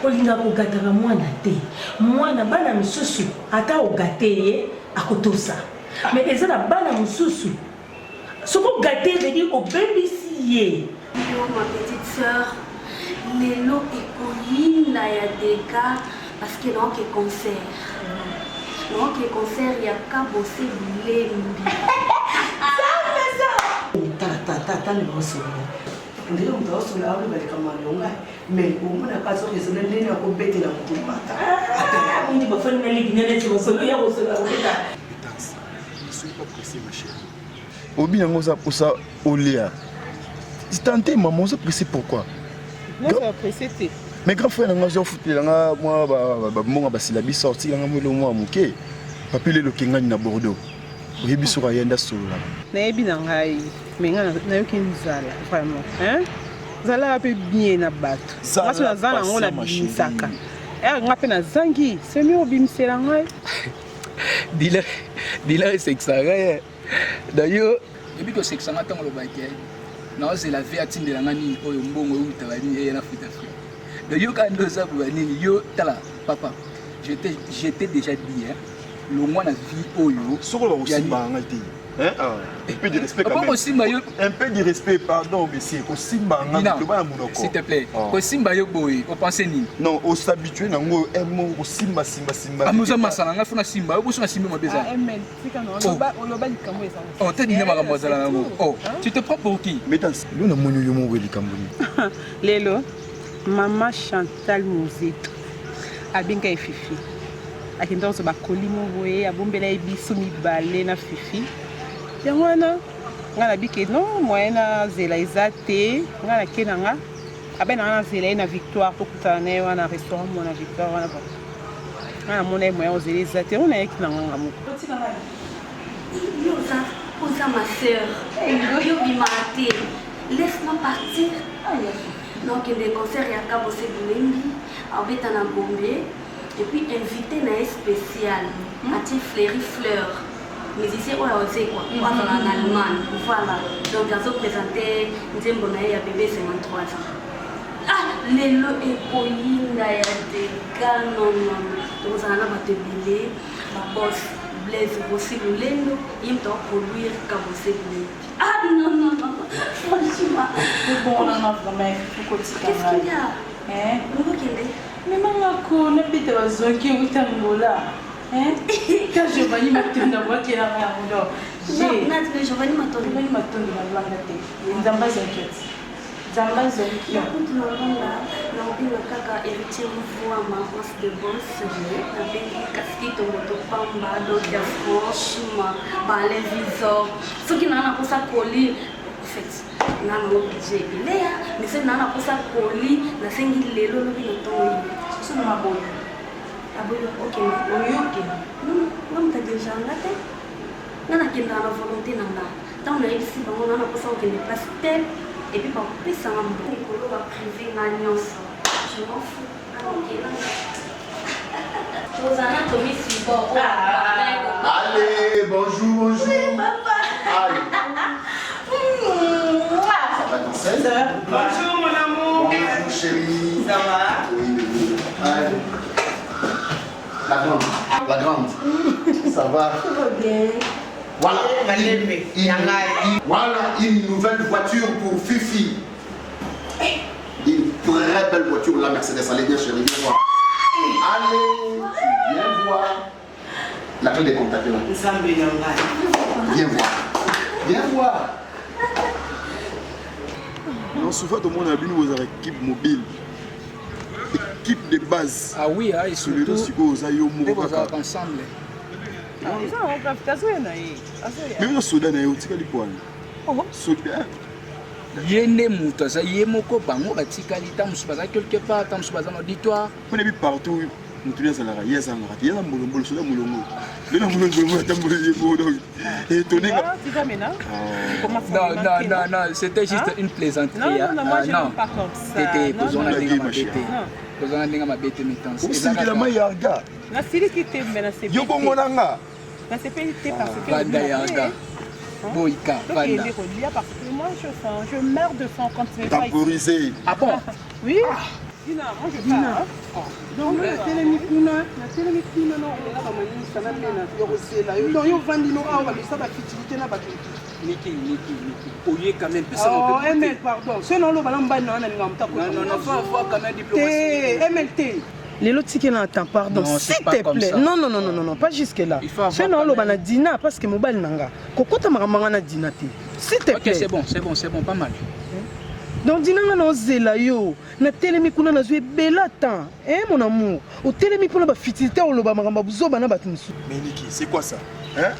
Kolinga kogataka mwana te, mwana bana misusu ata ogate ye akotosa, mais eza na bana mosusu Soki o gate veut dire obebisi ye. Yo ma petite sœur lelo ekoyinda ya dega parce que naoke concert naoke concert ya kabose bilembi. Tata nde baosolola ndenge moto aosolola aoloba likambo ya longa mais omonaka azo raisonne ndenge akobetela moto mbata mingi bafandi na ligi nene masolo ya kosolola kobeta. Ne soyez pas pressé ma chérie. Obi yango oza posa olia. Tante maman oza pressé pourquoi? Naza pressé te. Mais grand frère nanga azo futela nga mwa ba ba mbongo basila biso sorti nga mwelo mwa moke. Papi lelo kengani na Bordeaux. Oyebi soki ayenda solola. Nayebi na ngai mais nga nayoki nzala vraiment hein. Zalaka pe bien na bato. Nga so naza nango na bimisaka. Eh nga pe nazangi, c'est mieux obimisela ngai. Dila, dila esekisaka ngai eh. D'ailleurs, ebi kosekisa ngai ntango olobaki ke naozela vie atindela ngai nini oyo mbongo eutaka nini eya na futa fri. Donc yo kaka nde oza boya nini yo tala papa je t'ai déjà dit hein, longwa na vie oyo. Soki oloba kosimba ngai te. Hein? Ah, un peu de respect quand même. Kosimba yo. Un peu de respect, pardon, monsieur. Kosimba nga loba na monoko. S'il te plaît. Oh. Kosimba yo boye, o penser nini? Non, o s'habituer nango un mot kosimba simba simba. Ah, mais masala nga funa simba, yo boso na simba mabe za. Ah, ML, tika no. Oloba oloba likambo eza. Oh, t'as dit makambo azala nango. Oh, tu te prends pour qui? Mais dans lo na moni yo moko likambo nini? Lelo, maman Chantal Muzito abenga ye Fifi. Akenda kozwa bakoli mo boye abombela ye biso mibale na Fifi. Yango wana nga nabiki non moyen nazela eza te nga nake na nga abe na nga nazela ye na Victoire tokutana na ye wana restaurant moko na Victoire wana bon nga namona ye moyen ozela eza te oyo nayaki na nga nga moko. Yo oza oza ma sœur yo bimaka te laisse moi partir nakende concert ya kabose bilembi abeta na gombe Et puis invité na ye spécial atie Fleury Fleur musicien oyo aoze quoi oyo azala na Allemagne voilà donc azo présenter nzembo na ye ya bébé 53 ans ah lelo ekoyinda ya dega non non tokozala na bato ebele baboss Blaise Rossi Lolendo ye moto akoproduire Kabose Bilembi ah non non non franchement ebongo vraiment ekotika qu'est-ce qu'il y a okokende Mema nga ko nabeta ba zonki ewuta Angola hein ta Giovanni Matondo abwakela nga yango donc j'ai Giovanni Matondo Giovanni Matondo na Luanda te Nzambe azonki ati Nzambe azonki na kutu na Luanda na obenga kaka héritier Mvuama boss de boss nabengi kaskito moto pamba donc ya franchement ba visor soki naa nakosa colis en fait nga nango budget ebele ya mais soki naa na posa koli nasengi lelo lobi na ntongo ye soso na maboyi aboyi okende oyoke non nga moto adirigaka nga te nga nakendaka na volonté na nga ntango nayebisi bango nga na posa kokende place tel epuis bakopesa nga mbongo likolo baprive nga nyonso je m'en fous akokenda nga tozala tomi support Allez, bonjour, bonjour. Oui, papa. Allez. Ça va, danser Bonjour, mon amour. Bonjour, chérie. Ça va Oui, bébé. Allez. La grande. La grande. Ça va Ça va bien. Voilà. Voilà une nouvelle voiture pour Fifi. Une très belle voiture, la Mercedes. Allez, viens, chérie, viens voir. Allez, viens voir. La clé des contacts là. Viens voir. Viens voir. Non, souvent, tout le monde a vu nous équipe mobile. Équipe de base. Ah oui, ah, et surtout. sikoyo oza yo moko kaka. ensemble. Mais oza soda na ye otikali pwani. Soda. Ye nde moto aza ye moko, bango batikali, ntango mosusu baza quelque part, ntango mosusu baza na auditoire. Mpo nayebi partout. Moto nde azalaka ye azangaka te, ye aza mbolombolo, soda molongo. Nde na molongo atamboli ye moko donc étonné nga. Tu vas maintenant Non, non, non, non, c'était juste une plaisanterie. Non, non, non, moi, Ah, je non. n'aime pas comme ça. Tete, Non, kozonga non, ndenge non. mabe te. Kozonga ndenge mabe te, mais Osikila mai yarga. Nasiliki te mais nasepeli Yo bongo na nga. Nasepeli te parce que Vanda yarga. Boyika, vanda. Tokende kolia parce que moi je faim, je meurs de faim quand tu n'es pas ici. Temporiser. Ah bon? Oui. Dina, moi je pars. hein. Donc natelemi kuna, natelemi kuna na olela bamanisa na mena ya kozela yo. Donc yo ovandi no awa balisa bafutilité na bato mosusu. Niki, Niki, Niki. Oye quand même, pesa Oh, moto. ML, pardon. Soki naoloba na mobali na wana nalinga moto Non, non, non, faut avoir quand même diplomatie. Te, ML te. Lelo tikela na temps, pardon, Non, c'est s'il pas te comme plaît. ça. Non, non, non, non, non, non, pas jusque là. Il faut avoir Soki naoloba na Dina parce que mobali na nga kokota makambo nga na Dina te. S'il te Ok, plaît. c'est bon, c'est bon, c'est bon, pas mal. Donc Dina nga naozela yo, natelemi kuna nazwi ebela temps. Eh mon amour, otelemi mpona bafutilité oloba makambo ya buzoba na bato mosusu. Mais Niki, c'est quoi ça? Hein?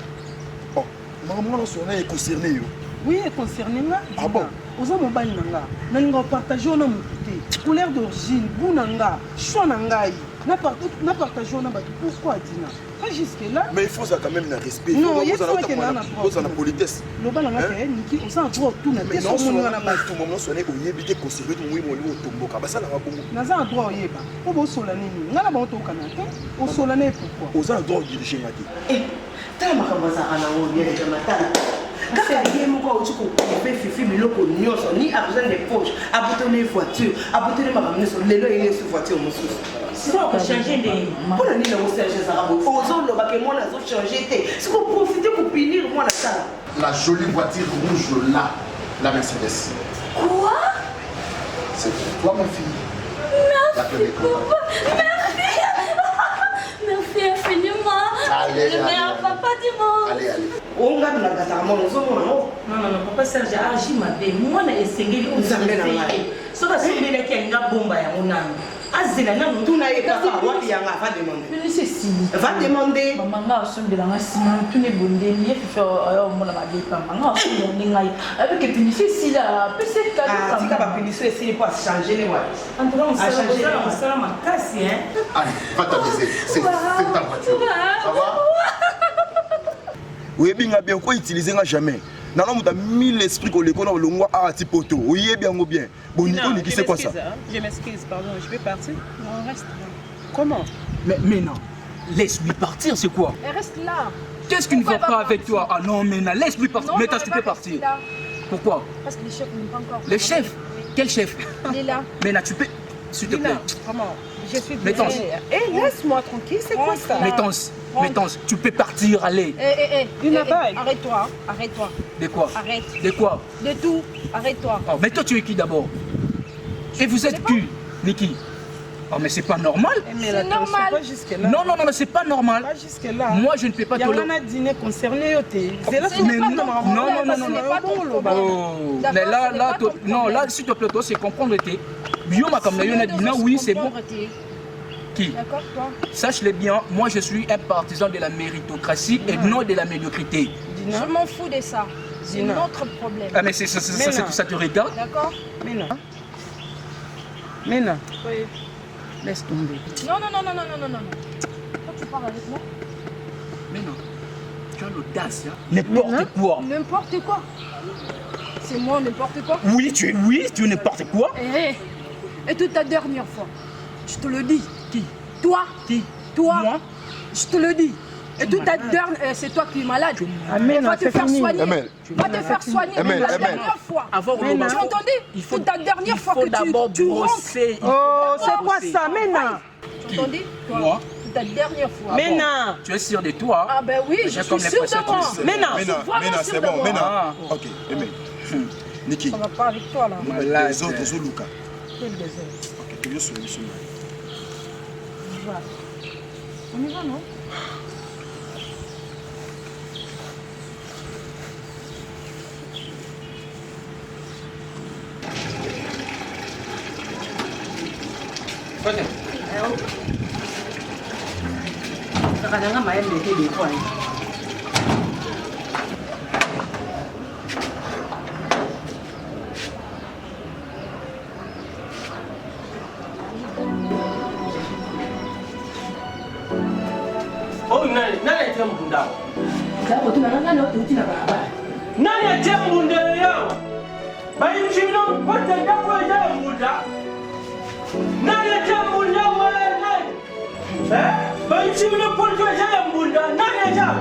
Oh, makambo nga nyonso wana econcerné yo. Oui, econcerné nga. Ah bon? Oza mobali na nga, nalinga opartage yo na motu te. Couleur d'origine, goût na nga, choix na ngai. Na partage yo na bato, pourquoi Dina? Pas jusque là. Mais il faut ça quand même na respect. Non, Il ye faut faut eke na na ozala na politesse. Loba na nga ke Niki, oza na droit otuna te so omoni nga na bato. nyonso wana oyebi te conserve to moyi molimo otomboka basalaka bongo. Naza na droit oyeba. Po bosola nini? Nga na bango tokana te. Osola na ye pourquoi? Oza na droit odirige nga te. Tala makambo azalaka nango yeleka matala kaka ye moko auti kokupe fifi biloko nyonso ni argent de poche, abotoli voiture, abotoli makambo nyonso, lelo eyeli esu voiture mosusu. Sikoyo akochange ndenge? Mpona nini yango Serge ezalaka boye? Ozoloba ke mwana azochange te, siko profite kopinir mwana, tala. La jolie voiture rouge là, la Mercedes. Quoi? C'est pour toi, ma fille. La Merci, première papa. Merci. Merci infiniment. Allez, Le allez, meilleur allez. papa du monde. Allez, allez. Ongabi na gazaka mwana, ozomona ngo. Non, non, non, papa Serge agi mabe. Mwana esengeli Nzambe na ngai. Soki asombelaki, alinga bomba yango nanu, azela nanu. Tuna ye kaka wapi yanga, va demander. Pinisi esili. Va demander. Mama nga asombelanga nsima tuna ebondeli ye fifi oyo omona mabe pamba nga asombela nde ngai ayebike pinisi esili apesi. Ah, tika bapiniso esili mpo achange ne wapi? En tout cas, A changé. mosala mosala makasi, hein. Allez, va t'amuser. C'est ta voiture. Ça va? Oyebi nga bien, koutilize nga jamais. Nana moto mille esprit koleko na olongwa awa ti poto. Oyebi yango bien. Bon, Dina, Niki, je c'est quoi ça? m'excuse, hein. Je m'excuse, pardon, je vais partir. Non, reste là. Comment? Mais non, laisse-lui partir, c'est quoi? Elle reste là. Qu'est-ce qui ne Pourquoi va elle pas va avec toi? Ah non, mais non, laisse-lui partir. Non, Mais non, toi, elle tu va peux rester partir. là. Pourquoi? Parce que les chefs n'aiment pas encore. Le chef? Quel chef? Il est là. Mais là, tu peux. S'il te Dina, plaît. vraiment, je suis Mais attends. désolée. Eh, laisse-moi tranquille, c'est quoi ça? Mais attends, mais attends, tu peux partir, allez. Eh, eh, eh. Dina, eh, eh, bye. Arrête-toi, arrête-toi. De quoi? Arrête. De quoi? De tout, arrête-toi. Oh, mais toi, tu es qui d'abord? Et vous êtes qui, Niki? Oh, mais c'est pas normal. Eh, mais C'est attention, normal. Pas jusque-là. Non, non, non, non, c'est pas normal. Pas jusque-là. Moi, je ne peux pas Yango tolérer. na dîner concerné yo te. Zela Ce n'est Mais pas non, ton non, problème, non, non, ce non, n'est non. pas ton problème. Oh, D'accord, mais là, ce n'est là, pas toi- ton non, là, problème. s'il te plaît, toi, c'est comprendre, t'es. Bio, ma comme Si la nous Dina, devons oui, se c'est bon. comprendre, t'es. Qui? D'accord, toi. Sache-le bien, moi, je suis un partisan de la méritocratie et non de la médiocrité. Je m'en fous de ça. C'est Dina. notre problème. Ah, mais c'est ça, ça, ça, Mais non. ça te regarde? D'accord. Mena. Mena. Oui. Laisse tomber. Non, non, non, non, non, non, non, non. Toi, tu parles avec moi? Mais non, tu as l'audace, hein. N'importe quoi. N'importe quoi. C'est moi, n'importe quoi. Oui, tu es, oui, tu es n'importe quoi. Eh, eh. Et toute ta dernière fois, je te le dis. Qui? Toi. Qui? Toi. Moi? Je te le dis. Et toute ta dernière, eh, c'est toi qui es malade. Amen, Va te c'est faire fini. soigner. Amen. Va te faire soigner. Amen, La amen. dernière fois. Avant, Tu on as entendu? Il faut, Toute ta dernière il fois faut que tu, d'abord tu rentres. brosser. il faut Oh, c'est d'abord quoi brosser. ça, Mena? Tu as entendu? Toi. Moi? Toute ta dernière fois. Mena. Tu es sûr de toi? Ah ben oui, J'ai je suis comme sûre de l'impression que moi. tu sais. Mena. Je suis Mena, vraiment Mena, sûre c'est de bon, moi. Mena. Ah. Ok, Amen. Niki. Ça va pas avec toi là. Malade. Les autres, ozoluka. Quel désordre. Ok, toyosola biso na. Va. On y va, non? Kaka nanga mayembe te dekwa. Oyo nani? Nani atie mbunda awa? Nani atie mbunda yawa? Bayebisi bino kote ndako eza ya mbunda. Nani atie mbunda awa? Nani? Eh? Bayebisi bino poto eza ya mbunda. Nani aza?